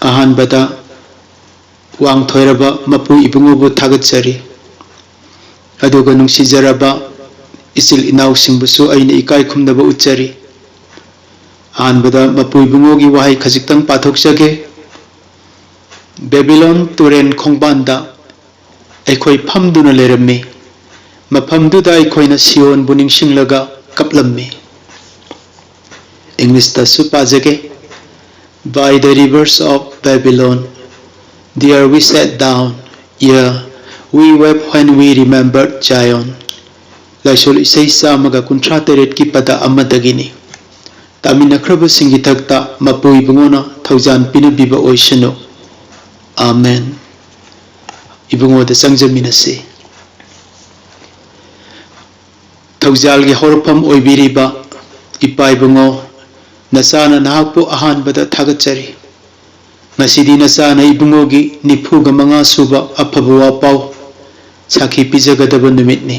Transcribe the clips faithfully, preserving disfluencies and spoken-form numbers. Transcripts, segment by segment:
ꯑꯍꯥꯟꯕꯗ ꯋꯥꯡꯊꯣꯏꯔꯕ ꯃꯄꯨ ꯏꯕꯨꯡꯉꯣꯕꯨ ꯊꯥꯒꯠꯆꯔꯤ꯫ ꯑꯗꯨꯒ ꯅꯨꯡꯁꯤꯖꯔꯕ ꯏꯆꯤꯜ ꯏꯅꯥꯎꯁꯤꯡꯕꯨꯁꯨ ꯑꯩꯅ ꯏꯀꯥꯏ ꯈꯨꯝꯅꯕ ꯎꯠꯆꯔꯤ꯫ ꯑꯍꯥꯟꯕꯗ ꯃꯄꯨ ꯏꯕꯨꯡꯉꯣꯒꯤ ꯋꯥꯍꯩ ꯈꯖꯤꯛꯇꯪ ꯄꯥꯊꯣꯛꯆꯒꯦ꯫ ꯕꯦꯕꯤꯂꯣꯟ ꯇꯨꯔꯦꯜ ꯈꯣꯡꯕꯥꯟꯗ ꯑꯩꯈꯣꯏ ꯐꯝꯗꯨꯅ ꯂꯩꯔꯝꯃꯤ꯫ ꯃꯐꯝꯗꯨꯗ ꯑꯩꯈꯣꯏꯅ ꯁꯤꯌꯣꯟꯕꯨ ꯅꯤꯡꯁꯤꯡꯂꯒ ꯀꯞꯂꯝꯃꯤ꯫ ꯏꯪꯂꯤꯁꯇꯁꯨ ꯄꯥꯖꯒꯦ꯫ By the rivers of Babylon, there we sat down, yeah, we wept when we remembered Zion. ꯂꯥꯏꯁꯣꯜ ꯏꯁꯩ ꯆꯥꯝꯃꯒ ꯀꯨꯟꯊ꯭ꯔꯥ ꯇꯔꯦꯠꯀꯤ ꯄꯗ ꯑꯃꯗꯒꯤꯅꯤ꯫ ꯇꯥꯃꯤꯟꯅꯈ꯭ꯔꯕꯁꯤꯡꯒꯤ ꯊꯛꯇ ꯃꯄꯨ ꯏꯕꯨꯡꯉꯣꯅ ꯊꯧꯖꯥꯟ ꯄꯤꯅꯕꯤꯕ ꯑꯣꯏꯁꯅꯨ꯫ ꯑꯥꯃꯦꯟ꯫ ꯏꯕꯨꯡꯉꯣꯗ ꯆꯪꯖꯃꯤꯟꯅꯁꯤ꯫ ꯊꯧꯖꯥꯜꯒꯤ ꯍꯧꯔꯛꯐꯝ ꯑꯣꯏꯕꯤꯔꯤꯕ ꯏꯄꯥ ꯏꯕꯨꯡꯉꯣ, ꯅꯆꯥꯅ ꯅꯍꯥꯛꯄꯨ ꯑꯍꯥꯟꯕꯗ ꯊꯥꯒꯠꯆꯔꯤ꯫ ꯉꯁꯤꯗꯤ ꯅꯆꯥꯅ ꯏꯕꯨꯡꯉꯣꯒꯤ ꯅꯤꯐꯨꯒ ꯃꯉꯥ ꯁꯨꯕ ꯑꯐꯕ ꯋꯥꯄꯥꯎ ꯁꯥꯈꯤ ꯄꯤꯖꯒꯗꯕ ꯅꯨꯃꯤꯠꯅꯤ꯫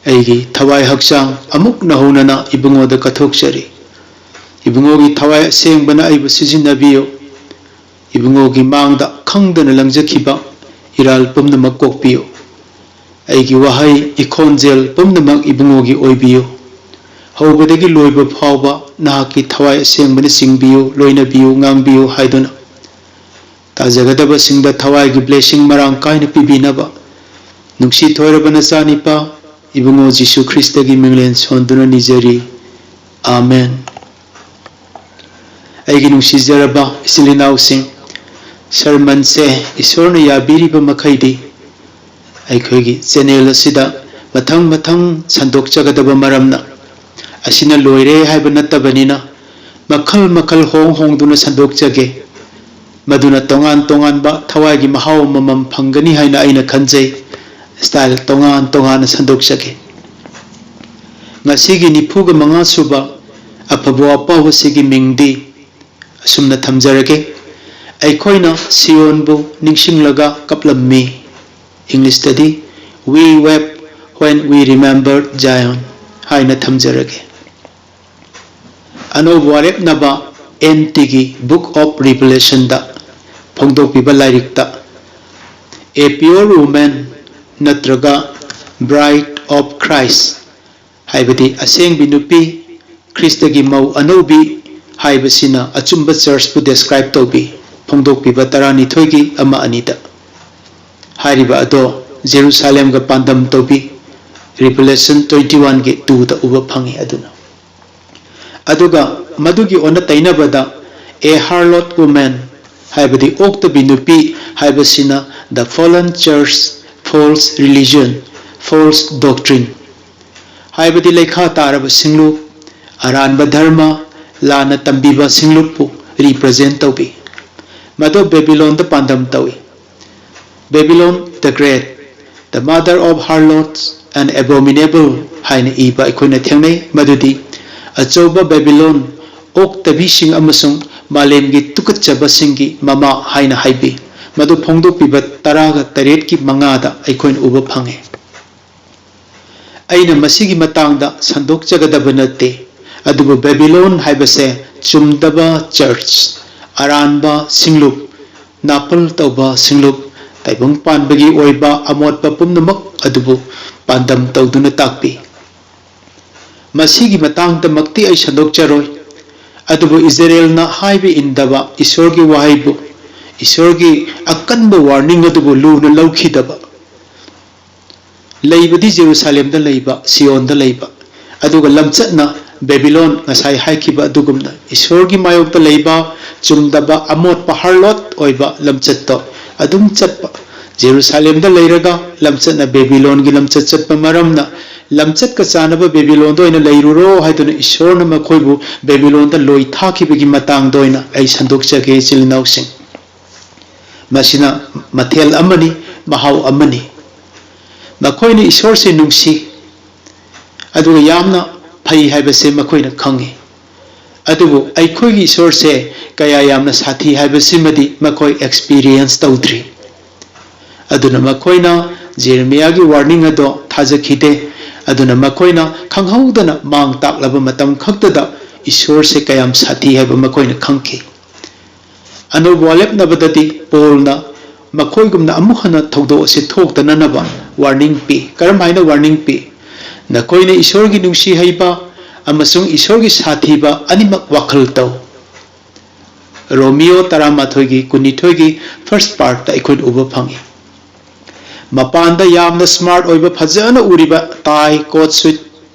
ꯑꯩꯒꯤ ꯊꯋꯥꯏ ꯍꯛꯆꯥꯡ ꯑꯃꯨꯛ ꯅꯧꯍꯧꯅꯅ ꯏꯕꯨꯡꯉꯣꯗ ꯀꯠꯊꯣꯛꯆꯔꯤ꯫ ꯏꯕꯨꯡꯉꯣꯒꯤ ꯊꯋꯥꯏ ꯑꯁꯦꯡꯕꯅ ꯑꯩꯕꯨ ꯁꯤꯖꯤꯟꯅꯕꯤꯌꯨ꯫ ꯏꯕꯨꯡꯉꯣꯒꯤ ꯃꯥꯡꯗ ꯈꯪꯗꯅ ꯂꯪꯖꯈꯤꯕ ꯏꯔꯥꯜ ꯄꯨꯝꯅꯃꯛ ꯀꯣꯛꯄꯤꯌꯨ꯫ ꯑꯩꯒꯤ ꯋꯥꯍꯩ, ꯏꯈꯣꯟꯖꯦꯜ ꯄꯨꯝꯅꯃꯛ ꯏꯕꯨꯡꯉꯣꯒꯤ ꯑꯣꯏꯕꯤꯌꯨ꯫ ꯍꯧꯕꯗꯒꯤ ꯂꯣꯏꯕ ꯐꯥꯎꯕ ꯅꯍꯥꯛꯀꯤ ꯊꯋꯥꯏ ꯑꯁꯦꯡꯕꯅ ꯆꯤꯡꯕꯤꯌꯨ, ꯂꯣꯏꯅꯕꯤꯌꯨ, ꯉꯥꯡꯕꯤꯌꯨ ꯍꯥꯏꯗꯨꯅ ꯇꯥꯖꯒꯗꯕꯁꯤꯡꯗ ꯊꯋꯥꯏꯒꯤ blessing ꯃꯔꯥꯡ ꯀꯥꯏꯅ ꯄꯤꯕꯤꯅꯕ ꯅꯨꯡꯁꯤ ꯊꯣꯏꯔꯕ ꯅꯆꯥꯅꯤꯄꯥ ꯏꯕꯨꯡꯉꯣ ꯖꯤꯁꯨ ꯈ꯭ꯔꯤꯁꯇꯒꯤ ꯃꯤꯡꯂꯦꯟ ꯁꯣꯟꯗꯨꯅ ꯅꯤꯖꯔꯤ꯫ ꯑꯥꯃꯦꯟ꯫ ꯑꯩꯒꯤ ꯅꯨꯡꯁꯤꯖꯔꯕ ꯏꯆꯤꯜ ꯏꯅꯥꯎꯁꯤꯡ, ꯁꯔꯃꯟꯁꯦ ꯏꯁꯣꯔꯅ ꯌꯥꯕꯤꯔꯤꯕ ꯃꯈꯩꯗꯤ ꯑꯩꯈꯣꯏꯒꯤ ꯆꯦꯅꯦꯜ ꯑꯁꯤꯗ ꯃꯊꯪ ꯃꯊꯪ ꯁꯟꯗꯣꯛꯆꯒꯗꯕ ꯃꯔꯝꯅ, ꯑꯁꯤꯅ ꯂꯣꯏꯔꯦ ꯍꯥꯏꯕ ꯅꯠꯇꯕꯅꯤꯅ, ꯃꯈꯜ ꯃꯈꯜ ꯍꯣꯡ ꯍꯣꯡꯗꯨꯅ ꯁꯟꯗꯣꯛꯆꯒꯦ꯫ ꯃꯗꯨꯅ ꯇꯣꯉꯥꯟ ꯇꯣꯉꯥꯟꯕ ꯊꯋꯥꯏꯒꯤ ꯃꯍꯥꯎ ꯑꯃꯃꯝ ꯐꯪꯒꯅꯤ ꯍꯥꯏꯅ ꯑꯩꯅ ꯈꯟꯖꯩ꯫ ꯁ꯭ꯇꯥꯏꯜ ꯇꯣꯉꯥꯟ ꯇꯣꯉꯥꯟꯅ ꯁꯟꯗꯣꯛꯆꯒꯦ꯫ ꯉꯁꯤꯒꯤ ꯅꯤꯐꯨꯒ ꯃꯉꯥ ꯁꯨꯕ ꯑꯐꯕ ꯋꯥꯄꯥꯎ ꯑꯁꯤꯒꯤ ꯃꯤꯡꯗꯤ ꯑꯁꯨꯝꯅ ꯊꯝꯖꯔꯒꯦ: ꯑꯩꯈꯣꯏꯅ ꯁꯤꯌꯣꯟꯕꯨ ꯅꯤꯡꯁꯤꯡꯂꯒ ꯀꯞꯂꯝꯃꯤ꯫ ꯏꯪꯂꯤꯁꯇꯗꯤ "We wept when we remembered Zion" ꯍꯥꯏꯅ ꯊꯝꯖꯔꯒꯦ꯫ ꯑꯅꯧꯕ ꯋꯥꯔꯦꯞꯅꯕ ꯑꯦꯟ ꯇꯤꯒꯤ Book of Revelationꯗ ꯐꯣꯡꯗꯣꯛꯄꯤꯕ ꯂꯥꯏꯔꯤꯛꯇ "A pure woman" ꯅꯠꯇ꯭ꯔꯒ "Bride of Christ", ꯍꯥꯏꯕꯗꯤ ꯑꯁꯦꯡꯕꯤ ꯅꯨꯄꯤ, ꯈ꯭ꯔꯤꯁꯇꯒꯤ ꯃꯧ ꯑꯅꯧꯕꯤ ꯍꯥꯏꯕꯁꯤꯅ ꯑꯆꯨꯝꯕ ꯆꯔꯆꯄꯨ ꯗꯦꯁꯀ꯭ꯔꯥꯏꯕ ꯇꯧꯕꯤ꯫ ꯐꯣꯡꯗꯣꯛꯄꯤꯕ ꯇꯔꯥꯅꯤꯊꯣꯏꯒꯤ ꯑꯃ ꯑꯅꯤꯗ꯫ ꯍꯥꯏꯔꯤꯕ ꯑꯗꯣ ꯖꯦꯔꯨꯁꯥꯂꯦꯝꯒ ꯄꯥꯟꯗꯝ ꯇꯧꯕꯤ꯫ Revelation twenty oneꯒꯤ twoꯗ ꯎꯕ ꯐꯪꯉꯤ꯫ ꯑꯗꯨꯅ ꯑꯗꯨꯒ ꯃꯗꯨꯒꯤ ꯑꯣꯟꯅ ꯇꯩꯅꯕꯗ "A harlot woman", ꯍꯥꯏꯕꯗꯤ ꯑꯣꯛꯇꯕꯤ ꯅꯨꯄꯤ ꯍꯥꯏꯕꯁꯤꯅ "The fallen church, false religion, false doctrine", ꯍꯥꯏꯕꯗꯤ ꯂꯩꯈꯥ ꯇꯥꯔꯕ ꯁꯤꯡꯂꯨꯞ, ꯑꯔꯥꯟꯕ ꯙꯔꯃ, ꯂꯥꯟꯅ ꯇꯝꯕꯤꯕ ꯁꯤꯡꯂꯨꯞꯄꯨ ꯔꯤꯄ꯭ꯔꯖꯦꯟ ꯇꯧꯕꯤ꯫ ꯃꯗꯨ ꯕꯦꯕꯤꯂꯣꯟꯗ ꯄꯥꯟꯗꯝ ꯇꯧꯏ꯫ "Babylon the Great, the mother of harlots and abominable" ꯍꯥꯏꯅ ꯏꯕ ꯑꯩꯈꯣꯏꯅ ꯊꯦꯡꯅꯩ꯫ ꯃꯗꯨꯗꯤ ꯑꯆꯧꯕ ꯕꯦꯕꯤꯂꯣꯟ, ꯑꯣꯛꯇꯕꯤꯁꯤꯡ ꯑꯃꯁꯨꯡ ꯃꯥꯂꯦꯝꯒꯤ ꯇꯨꯀꯠꯆꯕꯁꯤꯡꯒꯤ ꯃꯃꯥ ꯍꯥꯏꯅ ꯍꯥꯏꯕꯤ꯫ ꯃꯗꯨ ꯐꯣꯡꯗꯣꯛꯄꯤꯕ ꯇꯔꯥꯒ ꯇꯔꯦꯠꯀꯤ ꯃꯉꯥꯗ ꯑꯩꯈꯣꯏꯅ ꯎꯕ ꯐꯪꯉꯤ꯫ ꯑꯩꯅ ꯃꯁꯤꯒꯤ ꯃꯇꯥꯡꯗ ꯁꯟꯗꯣꯛꯆꯒꯗꯕ ꯅꯠꯇꯦ, ꯑꯗꯨꯕꯨ ꯕꯦꯕꯤꯂꯣꯟ ꯍꯥꯏꯕꯁꯦ ꯆꯨꯝꯗꯕ ꯆꯔꯆ, ꯑꯔꯥꯟꯕ ꯁꯤꯡꯂꯨꯞ, ꯅꯥꯄꯜ ꯇꯧꯕ ꯁꯤꯡꯂꯨꯞ, ꯇꯥꯏꯕꯪ ꯄꯥꯟꯕꯒꯤ ꯑꯣꯏꯕ ꯑꯃꯣꯠꯄ ꯄꯨꯝꯅꯃꯛ ꯑꯗꯨꯕꯨ ꯄꯥꯟꯗꯝ ꯇꯧꯗꯨꯅ ꯇꯥꯛꯄꯤ꯫ ꯃꯁꯤꯒꯤ ꯃꯇꯥꯡꯗꯃꯛꯇꯤ ꯑꯩ ꯁꯟꯗꯣꯛꯆꯔꯣꯏ, ꯑꯗꯨꯕꯨ ꯏꯖꯔꯦꯜꯅ ꯍꯥꯏꯕ ꯏꯟꯗꯕ ꯏꯁꯣꯔꯒꯤ ꯋꯥꯍꯩꯕꯨ, ꯏꯁꯣꯔꯒꯤ ꯑꯀꯟꯕ ꯋꯥꯔꯅꯤꯡ ꯑꯗꯨꯕꯨ ꯂꯨꯅ ꯂꯧꯈꯤꯗꯕ, ꯂꯩꯕꯗꯤ ꯖꯦꯔꯨꯁꯥꯂꯦꯝꯗ ꯂꯩꯕ, ꯁꯤꯌꯣꯟꯗ ꯂꯩꯕ, ꯑꯗꯨꯒ ꯂꯝꯆꯠꯅ ꯕꯦꯕꯤꯂꯣꯟ, ꯉꯁꯥꯏ ꯍꯥꯏꯈꯤꯕ ꯑꯗꯨꯒꯨꯝꯅ ꯏꯁꯣꯔꯒꯤ ꯃꯥꯌꯣꯛꯇ ꯂꯩꯕ ꯆꯨꯝꯗꯕ, ꯑꯃꯣꯠꯄ, ꯍꯥꯔꯂꯣꯠ ꯑꯣꯏꯕ ꯂꯝꯆꯠꯇꯣ ꯑꯗꯨꯝ ꯆꯠꯄ, ꯖꯦꯔꯨꯁꯥꯂꯦꯝꯗ ꯂꯩꯔꯒ ꯂꯝꯆꯠꯅ ꯕꯦꯕꯤꯂꯣꯟꯒꯤ ꯂꯝꯆꯠ ꯆꯠꯄ ꯃꯔꯝꯅ, ꯂꯝꯆꯠꯀ ꯆꯥꯟꯅꯕ ꯕꯦꯕꯤꯂꯣꯟꯗ ꯑꯣꯏꯅ ꯂꯩꯔꯨꯔꯣ ꯍꯥꯏꯗꯨꯅ ꯏꯁꯣꯔꯅ ꯃꯈꯣꯏꯕꯨ ꯕꯦꯕꯤꯂꯣꯟꯗ ꯂꯣꯏ ꯊꯥꯈꯤꯕꯒꯤ ꯃꯇꯥꯡꯗ ꯑꯣꯏꯅ ꯑꯩ ꯁꯟꯗꯣꯛꯆꯒꯦ, ꯏꯆꯤꯜ ꯏꯅꯥꯎꯁꯤꯡ꯫ ꯃꯁꯤꯅ ꯃꯊꯦꯜ ꯑꯃꯅꯤ, ꯃꯍꯥꯎ ꯑꯃꯅꯤ꯫ ꯃꯈꯣꯏꯅ ꯏꯁꯣꯔꯁꯦ ꯅꯨꯡꯁꯤ, ꯑꯗꯨꯒ ꯌꯥꯝꯅ ꯐꯩ ꯍꯥꯏꯕꯁꯦ ꯃꯈꯣꯏꯅ ꯈꯪꯉꯤ꯫ ꯑꯗꯨꯕꯨ ꯑꯩꯈꯣꯏꯒꯤ ꯏꯁꯣꯔꯁꯦ ꯀꯌꯥ ꯌꯥꯝꯅ ꯁꯥꯊꯤ ꯍꯥꯏꯕꯁꯤꯃꯗꯤ ꯃꯈꯣꯏ ꯑꯦꯛꯁꯄꯤꯔꯤꯌꯦꯟꯁ ꯇꯧꯗ꯭ꯔꯤ꯫ ꯑꯗꯨꯅ ꯃꯈꯣꯏꯅ ꯖꯦꯔꯦꯃꯤꯌꯥꯒꯤ ꯋꯥꯔꯅꯤꯡ ꯑꯗꯣ ꯊꯥꯖꯈꯤꯗꯦ꯫ ꯑꯗꯨꯅ ꯃꯈꯣꯏꯅ ꯈꯪꯍꯧꯗꯅ ꯃꯥꯡ ꯇꯥꯛꯂꯕ ꯃꯇꯝ ꯈꯛꯇꯗ ꯏꯁꯣꯔꯁꯦ ꯀꯌꯥꯝ ꯁꯥꯊꯤ ꯍꯥꯏꯕ ꯃꯈꯣꯏꯅ ꯈꯪꯈꯤ꯫ ꯑꯅꯧꯕ ꯋꯥꯔꯦꯞꯅꯕꯗꯗꯤ ꯄꯣꯜꯅ ꯃꯈꯣꯏꯒꯨꯝꯅ ꯑꯃꯨꯛ ꯍꯟꯅ ꯊꯧꯗꯣꯛ ꯑꯁꯤ ꯊꯣꯛꯇꯅꯅꯕ ꯋꯥꯔꯅꯤꯡ ꯄꯤ꯫ ꯀꯔꯝ ꯍꯥꯏꯅ ꯋꯥꯔꯅꯤꯡ ꯄꯤ? ꯅꯈꯣꯏꯅ ꯏꯁꯣꯔꯒꯤ ꯅꯨꯡꯁꯤ ꯍꯩꯕ ꯑꯃꯁꯨꯡ ꯏꯁꯣꯔꯒꯤ ꯁꯥꯊꯤꯕ ꯑꯅꯤꯃꯛ ꯋꯥꯈꯜ ꯇꯧ꯫ ꯔꯣꯃꯤꯌꯣ ꯇꯔꯥꯃꯥꯊꯣꯏꯒꯤ ꯀꯨꯟꯅꯤꯊꯣꯏꯒꯤ ꯐꯥꯔꯁ ꯄꯥꯔꯠꯇ ꯑꯩꯈꯣꯏꯅ ꯎꯕ ꯐꯪꯏ꯫ ꯃꯄꯥꯟꯗ ꯌꯥꯝꯅ ꯁ꯭ꯃꯥꯔꯠ ꯑꯣꯏꯕ, ꯐꯖꯅ ꯎꯔꯤꯕ, ꯇꯥꯏ, ꯀꯣꯠ ꯁꯨꯠ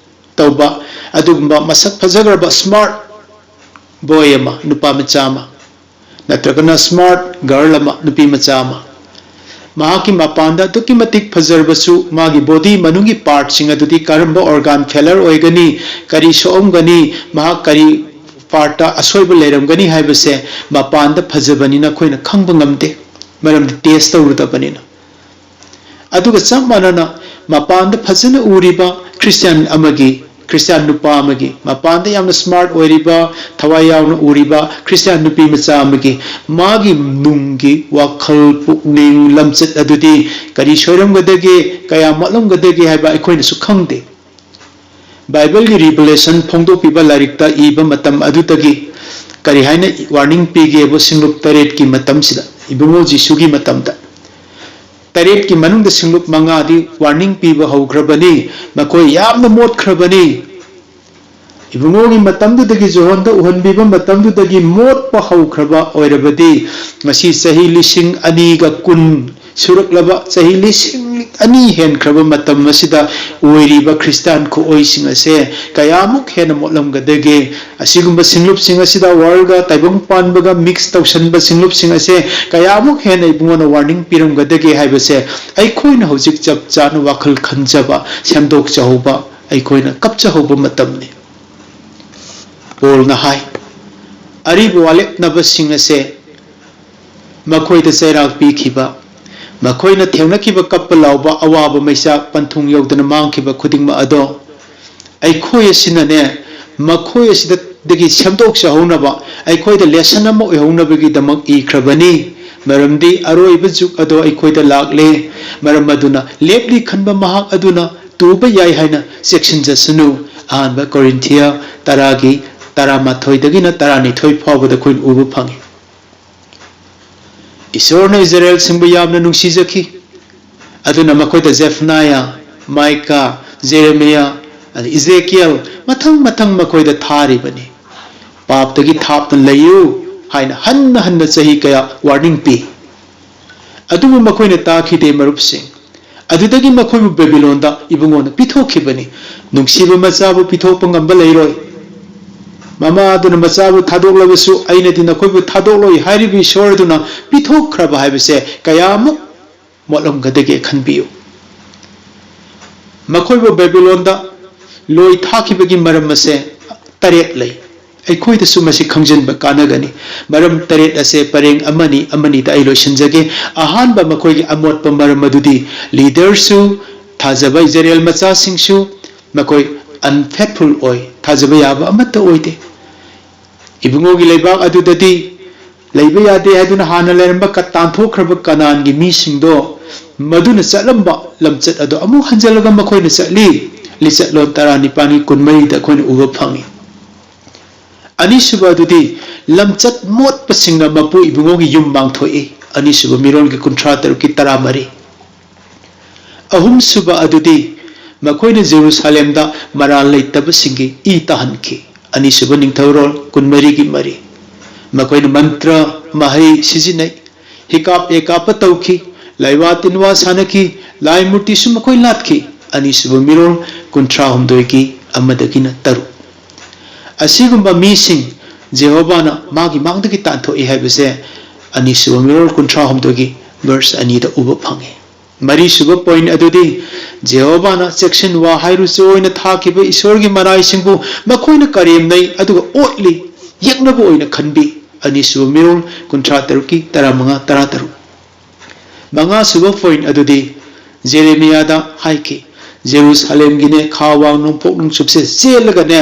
ꯇꯧꯕ, ꯑꯗꯨꯒꯨꯝꯕ ꯃꯁꯛ ꯐꯖꯈ꯭ꯔꯕ ꯁ꯭ꯃꯥꯔꯠ ꯕꯣꯏ ꯑꯃ, ꯅꯨꯄꯥ ꯃꯆꯥ ꯑꯃ, ꯅꯠꯇ꯭ꯔꯒꯅ ꯁ꯭ꯃꯥꯔꯠ ꯒꯔꯜ ꯑꯃ, ꯅꯨꯄꯤ ꯃꯆꯥ ꯑꯃ, ꯃꯍꯥꯛꯀꯤ ꯃꯄꯥꯟꯗ ꯑꯗꯨꯛꯀꯤ ꯃꯇꯤꯛ ꯐꯖꯔꯕꯁꯨ, ꯃꯥꯒꯤ ꯕꯣꯗꯤ ꯃꯅꯨꯡꯒꯤ ꯄꯥꯔꯠꯁꯤꯡ ꯑꯗꯨꯗꯤ ꯀꯔꯝꯕ ꯑꯣꯔꯒꯥꯟ ꯐꯦꯂꯔ ꯑꯣꯏꯒꯅꯤ, ꯀꯔꯤ ꯁꯣꯛꯑꯝꯒꯅꯤ, ꯃꯍꯥꯛ ꯀꯔꯤ ꯄꯥꯔꯠꯇ ꯑꯁꯣꯏꯕ ꯂꯩꯔꯝꯒꯅꯤ ꯍꯥꯏꯕꯁꯦ ꯃꯄꯥꯟꯗ ꯐꯖꯕꯅꯤꯅ ꯑꯩꯈꯣꯏꯅ ꯈꯪꯕ ꯉꯝꯗꯦ, ꯃꯔꯝꯗꯤ ꯇꯦꯁ ꯇꯧꯔꯨꯗꯕꯅꯤꯅ꯫ ꯑꯗꯨꯒ ꯆꯞ ꯃꯥꯟꯅꯅ ꯃꯄꯥꯟꯗ ꯐꯖꯅ ꯎꯔꯤꯕ ꯈ꯭ꯔꯤꯁꯇꯤꯌꯥꯟ ꯑꯃꯒꯤ, ꯈ꯭ꯔꯤꯁꯇꯤꯌꯥꯟ ꯅꯨꯄꯥ ꯑꯃꯒꯤ, ꯃꯄꯥꯟꯗ ꯌꯥꯝꯅ ꯁ꯭ꯃꯥꯔꯠ ꯑꯣꯏꯔꯤꯕ, ꯊꯋꯥꯏ ꯌꯥꯎꯅ ꯎꯔꯤꯕ ꯈ꯭ꯔꯤꯁꯇꯤꯌꯥꯟ ꯅꯨꯄꯤ ꯃꯆꯥ ꯑꯃꯒꯤ, ꯃꯥꯒꯤ ꯅꯨꯡꯒꯤ ꯋꯥꯈꯜ, ꯄꯨꯛꯅꯤꯡ, ꯂꯝꯆꯠ ꯑꯗꯨꯗꯤ ꯀꯔꯤ ꯁꯣꯏꯔꯝꯒꯗꯒꯦ, ꯀꯌꯥ ꯃꯣꯠꯂꯝꯒꯗꯒꯦ ꯍꯥꯏꯕ ꯑꯩꯈꯣꯏꯅꯁꯨ ꯈꯪꯗꯦ꯫ ꯕꯥꯏꯕꯜꯒꯤ ꯔꯤꯚꯤꯂꯦꯁꯟ, ꯐꯣꯡꯗꯣꯛꯄꯤꯕ ꯂꯥꯏꯔꯤꯛꯇ ꯏꯕ ꯃꯇꯝ ꯑꯗꯨꯗꯒꯤ ꯀꯔꯤ ꯍꯥꯏꯅ ꯋꯥꯔꯅꯤꯡ ꯄꯤꯒꯦꯕꯨ, ꯁꯤꯡꯂꯨꯞ ꯇꯔꯦꯠꯀꯤ ꯃꯇꯝꯁꯤꯗ, ꯏꯕꯨꯡꯉꯣ ꯖꯤꯁꯨꯒꯤ ꯃꯇꯝꯗ, ꯇꯔꯦꯠꯀꯤ ꯃꯅꯨꯡꯗ ꯁꯤꯡꯂꯨꯞ ꯃꯉꯥꯗꯤ ꯋꯥꯔꯅꯤꯡ ꯄꯤꯕ ꯍꯧꯈ꯭ꯔꯕꯅꯤ꯫ ꯃꯈꯣꯏ ꯌꯥꯝꯅ ꯃꯣꯠꯈ꯭ꯔꯕꯅꯤ꯫ ꯏꯕꯨꯡꯉꯣꯒꯤ ꯃꯇꯝꯗꯨꯗꯒꯤ, ꯖꯣꯍꯣꯟꯗ ꯎꯍꯟꯕꯤꯕ ꯃꯇꯝꯗꯨꯗꯒꯤ ꯃꯣꯠꯄ ꯍꯧꯈ꯭ꯔꯕ ꯑꯣꯏꯔꯕꯗꯤ, ꯉꯁꯤ ꯆꯍꯤ ꯂꯤꯁꯤꯡ ꯑꯅꯤꯒ ꯀꯨꯟ ꯁꯨꯔꯛꯂꯕ, ꯆꯍꯤ ꯂꯤꯁꯤꯡ ꯑꯅꯤ ꯍꯦꯟꯈ꯭ꯔꯕ ꯃꯇꯝ ꯑꯁꯤꯗ ꯑꯣꯏꯔꯤꯕ ꯈ꯭ꯔꯤꯁꯇꯥꯟ ꯈꯨꯑꯣꯏꯁꯤꯡ ꯑꯁꯦ ꯀꯌꯥꯃꯨꯛ ꯍꯦꯟꯅ ꯃꯣꯠꯂꯝꯒꯗꯒꯦ? ꯑꯁꯤꯒꯨꯝꯕ ꯁꯤꯡꯂꯨꯞꯁꯤꯡ ꯑꯁꯤꯗ worldꯒ ꯇꯥꯏꯕꯪ ꯄꯥꯟꯕꯒ mix ꯇꯧꯁꯟꯕ ꯁꯤꯡꯂꯨꯞꯁꯤꯡ ꯑꯁꯦ ꯀꯌꯥꯃꯨꯛ ꯍꯦꯟꯅ ꯏꯕꯨꯡꯉꯣꯅ warning ꯄꯤꯔꯝꯒꯗꯒꯦ ꯍꯥꯏꯕꯁꯦ ꯑꯩꯈꯣꯏꯅ ꯍꯧꯖꯤꯛ ꯆꯞ ꯆꯥꯅ ꯋꯥꯈꯜ ꯈꯟꯖꯕ, ꯁꯦꯝꯗꯣꯛꯆꯍꯧꯕ, ꯑꯩꯈꯣꯏꯅ ꯀꯞꯆꯍꯧꯕ ꯃꯇꯝꯅꯤ꯫ ꯄꯣꯜꯅ ꯍꯥꯏ, ꯑꯔꯤꯕ ꯋꯥꯂꯦꯞꯅꯕꯁꯤꯡ ꯑꯁꯦ ꯃꯈꯣꯏꯗ ꯆꯩꯔꯥꯛ ꯄꯤꯈꯤꯕ, ꯃꯈꯣꯏꯅ ꯊꯦꯡꯅꯈꯤꯕ ꯀꯞꯄ ꯂꯥꯎꯕ, ꯑꯋꯥꯕ ꯃꯩꯆꯥꯛ, ꯄꯟꯊꯨꯡ ꯌꯧꯗꯅ ꯃꯥꯡꯈꯤꯕ ꯈꯨꯗꯤꯡꯃꯛ ꯑꯗꯣ ꯑꯩꯈꯣꯏ ꯑꯁꯤꯅꯅꯦ, ꯃꯈꯣꯏ ꯑꯁꯤꯗꯒꯤ ꯁꯦꯝꯗꯣꯛꯆꯍꯧꯅꯕ, ꯑꯩꯈꯣꯏꯗ lesson ꯑꯃ ꯑꯣꯏꯍꯧꯅꯕꯒꯤꯗꯃꯛ ꯏꯈ꯭ꯔꯕꯅꯤ꯫ ꯃꯔꯝꯗꯤ ꯑꯔꯣꯏꯕ ꯖꯨꯒ ꯑꯗꯣ ꯑꯩꯈꯣꯏꯗ ꯂꯥꯛꯂꯦ꯫ ꯃꯔꯝ ꯑꯗꯨꯅ ꯂꯦꯞꯂꯤ ꯈꯟꯕ ꯃꯍꯥꯛ ꯑꯗꯨꯅ ꯇꯨꯕ ꯌꯥꯏ ꯍꯥꯏꯅ ꯆꯦꯛꯁꯤꯟꯖꯁꯅꯨ꯫ ꯑꯍꯥꯟꯕ ꯀꯣꯔꯤꯟꯊꯤꯌꯥ ꯇꯔꯥꯒꯤ ꯇꯔꯥꯃꯥꯊꯣꯏꯗꯒꯤꯅ ꯇꯔꯥꯅꯤꯊꯣꯏ ꯐꯥꯎꯕꯗ ꯑꯩꯈꯣꯏꯅ ꯎꯕ ꯐꯪꯉꯤ꯫ ꯏꯁꯣꯔꯅ ꯏꯖꯔꯦꯜꯁꯤꯡꯕꯨ ꯌꯥꯝꯅ ꯅꯨꯡꯁꯤꯖꯈꯤ꯫ ꯑꯗꯨꯅ ꯃꯈꯣꯏꯗ ꯖꯦꯐꯅꯥꯌꯥ, ꯃꯥꯏꯀꯥ, ꯖꯦꯔꯦꯃꯤꯌꯥ, ꯑꯗ ꯏꯖꯦꯀꯤꯌꯦꯜ ꯃꯊꯪ ꯃꯊꯪ ꯃꯈꯣꯏꯗ ꯊꯥꯔꯤꯕꯅꯤ꯫ ꯄꯥꯞꯇꯒꯤ ꯊꯥꯞꯅ ꯂꯩꯌꯨ ꯍꯥꯏꯅ ꯍꯟꯅ ꯍꯟꯅ ꯆꯍꯤ ꯀꯌꯥ warning ꯄꯤ꯫ ꯑꯗꯨꯕꯨ ꯃꯈꯣꯏꯅ ꯇꯥꯈꯤꯗꯦ, ꯃꯔꯨꯞꯁꯤꯡ꯫ ꯑꯗꯨꯗꯒꯤ ꯃꯈꯣꯏꯕꯨ ꯕꯦꯕꯤꯂꯣꯟꯗ ꯏꯕꯨꯡꯉꯣꯅ ꯄꯤꯊꯣꯛꯈꯤꯕꯅꯤ꯫ ꯅꯨꯡꯁꯤꯕ ꯃꯆꯥꯕꯨ ꯄꯤꯊꯣꯛꯄ ꯉꯝꯕ ꯂꯩꯔꯣꯏ꯫ ꯃꯃꯥ ꯑꯗꯨꯅ ꯃꯆꯥꯕꯨ ꯊꯥꯗꯣꯛꯂꯕꯁꯨ, "ꯑꯩꯅꯗꯤ ꯅꯈꯣꯏꯕꯨ ꯊꯥꯗꯣꯛꯂꯣꯏ" ꯍꯥꯏꯔꯤꯕ ꯏꯁꯣꯔ ꯑꯗꯨꯅ ꯄꯤꯊꯣꯛꯈ꯭ꯔꯕ ꯍꯥꯏꯕꯁꯦ ꯀꯌꯥꯃꯨꯛ ꯃꯣꯠꯂꯝꯒꯗꯒꯦ ꯈꯟꯕꯤꯌꯨ꯫ ꯃꯈꯣꯏꯕꯨ ꯕꯦꯕꯤꯂꯣꯟꯗ ꯂꯣꯏ ꯊꯥꯈꯤꯕꯒꯤ ꯃꯔꯝ ꯑꯁꯦ ꯇꯔꯦꯠ ꯂꯩ꯫ ꯑꯩꯈꯣꯏꯗꯁꯨ ꯃꯁꯤ ꯈꯪꯖꯤꯟꯕ ꯀꯥꯟꯅꯒꯅꯤ꯫ ꯃꯔꯝ ꯇꯔꯦꯠ ꯑꯁꯦ ꯄꯔꯦꯡ ꯑꯃꯅꯤ ꯑꯃꯅꯤꯗ ꯑꯩ ꯂꯣꯏꯁꯤꯟꯖꯒꯦ꯫ ꯑꯍꯥꯟꯕ, ꯃꯈꯣꯏꯒꯤ ꯑꯃꯣꯠꯄ ꯃꯔꯝ ꯑꯗꯨꯗꯤ leaderꯁꯨ, ꯊꯥꯖꯕ ꯏꯖꯔꯦꯜ ꯃꯆꯥꯁꯤꯡꯁꯨ ꯃꯈꯣꯏ unfaithful ꯑꯣꯏ, ꯊꯥꯖꯕ ꯌꯥꯕ ꯑꯃꯠꯇ ꯑꯣꯏꯗꯦ꯫ ꯏꯕꯨꯡꯉꯣꯒꯤ ꯂꯩꯕꯥꯛ ꯑꯗꯨꯗꯗꯤ ꯂꯩꯕ ꯌꯥꯗꯦ ꯍꯥꯏꯗꯨꯅ ꯍꯥꯟꯅ ꯂꯩꯔꯝꯕ ꯀ-, ꯇꯥꯟꯊꯣꯛꯈ꯭ꯔꯕ ꯀꯅꯥꯟꯒꯤ ꯃꯤꯁꯤꯡꯗꯣ, ꯃꯗꯨꯅ ꯆꯠꯂꯝꯕ ꯂꯝꯆꯠ ꯑꯗꯣ ꯑꯃꯨꯛ ꯍꯟꯖꯤꯜꯂꯒ ꯃꯈꯣꯏꯅ ꯆꯠꯂꯤ꯫ ꯂꯤꯆꯠꯂꯣꯟ ꯇꯔꯥꯅꯤꯄꯥꯟꯒꯤ ꯀꯨꯟꯃꯔꯤꯗ ꯑꯩꯈꯣꯏꯅ ꯎꯕ ꯐꯪꯉꯤ꯫ ꯑꯅꯤꯁꯨꯕ ꯑꯗꯨꯗꯤ ꯂꯝꯆꯠ ꯃꯣꯠꯄꯁꯤꯡꯅ ꯃꯄꯨ ꯏꯕꯨꯡꯉꯣꯒꯤ ꯌꯨꯝ ꯃꯥꯡꯊꯣꯛꯏ꯫ ꯑꯅꯤꯁꯨꯕ ꯃꯤꯔꯣꯜꯒꯤ ꯀꯨꯟꯊ꯭ꯔꯥ ꯇꯔꯨꯛꯀꯤ ꯇꯔꯥꯃꯔꯤ꯫ ꯑꯍꯨꯝꯁꯨꯕ ꯑꯗꯨꯗꯤ ꯃꯈꯣꯏꯅ ꯖꯦꯔꯨꯁꯥꯂꯦꯝꯗ ꯃꯔꯥꯜ ꯂꯩꯇꯕꯁꯤꯡꯒꯤ ꯏ ꯇꯥꯍꯟꯈꯤ꯫ ꯑꯅꯤꯁꯨꯕ ꯅꯤꯡꯊꯧꯔꯣꯜ ꯀꯨꯟꯃꯔꯤꯒꯤ ꯃꯔꯤ꯫ ꯃꯈꯣꯏꯅ ꯃꯟꯇ꯭ꯔ ꯃꯍꯩ ꯁꯤꯖꯤꯟꯅꯩ, ꯍꯤꯀꯥꯞ ꯑꯦꯀꯥꯞꯄ ꯇꯧꯈꯤ, ꯂꯥꯏꯋꯥ ꯇꯤꯟꯋꯥ ꯁꯥꯟꯅꯈꯤ, ꯂꯥꯏ ꯃꯨꯔꯇꯤꯁꯨ ꯃꯈꯣꯏ ꯂꯥꯠꯈꯤ꯫ ꯑꯅꯤꯁꯨꯕ ꯃꯤꯔꯣꯜ ꯀꯨꯟꯊ꯭ꯔꯥ ꯍꯨꯝꯗꯣꯏꯒꯤ ꯑꯃꯗꯒꯤꯅ ꯇꯔꯨꯛ꯫ ꯑꯁꯤꯒꯨꯝꯕ ꯃꯤꯁꯤꯡ ꯖꯦꯍꯣꯚꯥꯅ ꯃꯥꯒꯤ ꯃꯥꯡꯗꯒꯤ ꯇꯥꯟꯊꯣꯛꯏ ꯍꯥꯏꯕꯁꯦ ꯑꯅꯤꯁꯨꯕ ꯃꯤꯔꯣꯜ ꯀꯨꯟꯊ꯭ꯔꯥ ꯍꯨꯝꯗꯣꯏꯒꯤ verse ꯑꯅꯤꯗ ꯎꯕ ꯐꯪꯉꯤ꯫ ꯃꯔꯤꯁꯨꯕ point ꯑꯗꯨꯗꯤ ꯖꯦꯍꯣꯚꯥꯅ ꯆꯦꯛꯁꯤꯟ ꯋꯥ ꯍꯥꯏꯔꯨꯆꯣ ꯑꯣꯏꯅ ꯊꯥꯈꯤꯕ ꯏꯁꯣꯔꯒꯤ ꯃꯅꯥꯏꯁꯤꯡꯕꯨ ꯃꯈꯣꯏꯅ ꯀꯔꯦꯝꯅꯩ ꯑꯗꯨꯒ ꯑꯣꯠꯂꯤ, ꯌꯦꯛꯅꯕ ꯑꯣꯏꯅ ꯈꯟꯕꯤ꯫ ꯑꯅꯤꯁꯨꯕ ꯃꯤꯔꯣꯜ ꯀꯨꯟꯊ꯭ꯔꯥ ꯇꯔꯨꯛꯀꯤ ꯇꯔꯥꯃꯉꯥ, ꯇꯔꯥꯇꯔꯨꯛ꯫ ꯃꯉꯥꯁꯨꯕ point ꯑꯗꯨꯗꯤ ꯖꯦꯔꯦꯃꯤꯌꯥꯗ ꯍꯥꯏꯈꯤ, "ꯖꯦꯔꯨꯁꯥꯂꯦꯝꯒꯤꯅꯦ ꯈꯥ ꯋꯥꯡ ꯅꯣꯡꯄꯣꯛ ꯅꯣꯡꯆꯨꯞꯁꯦ ꯆꯦꯜꯂꯒꯅꯦ,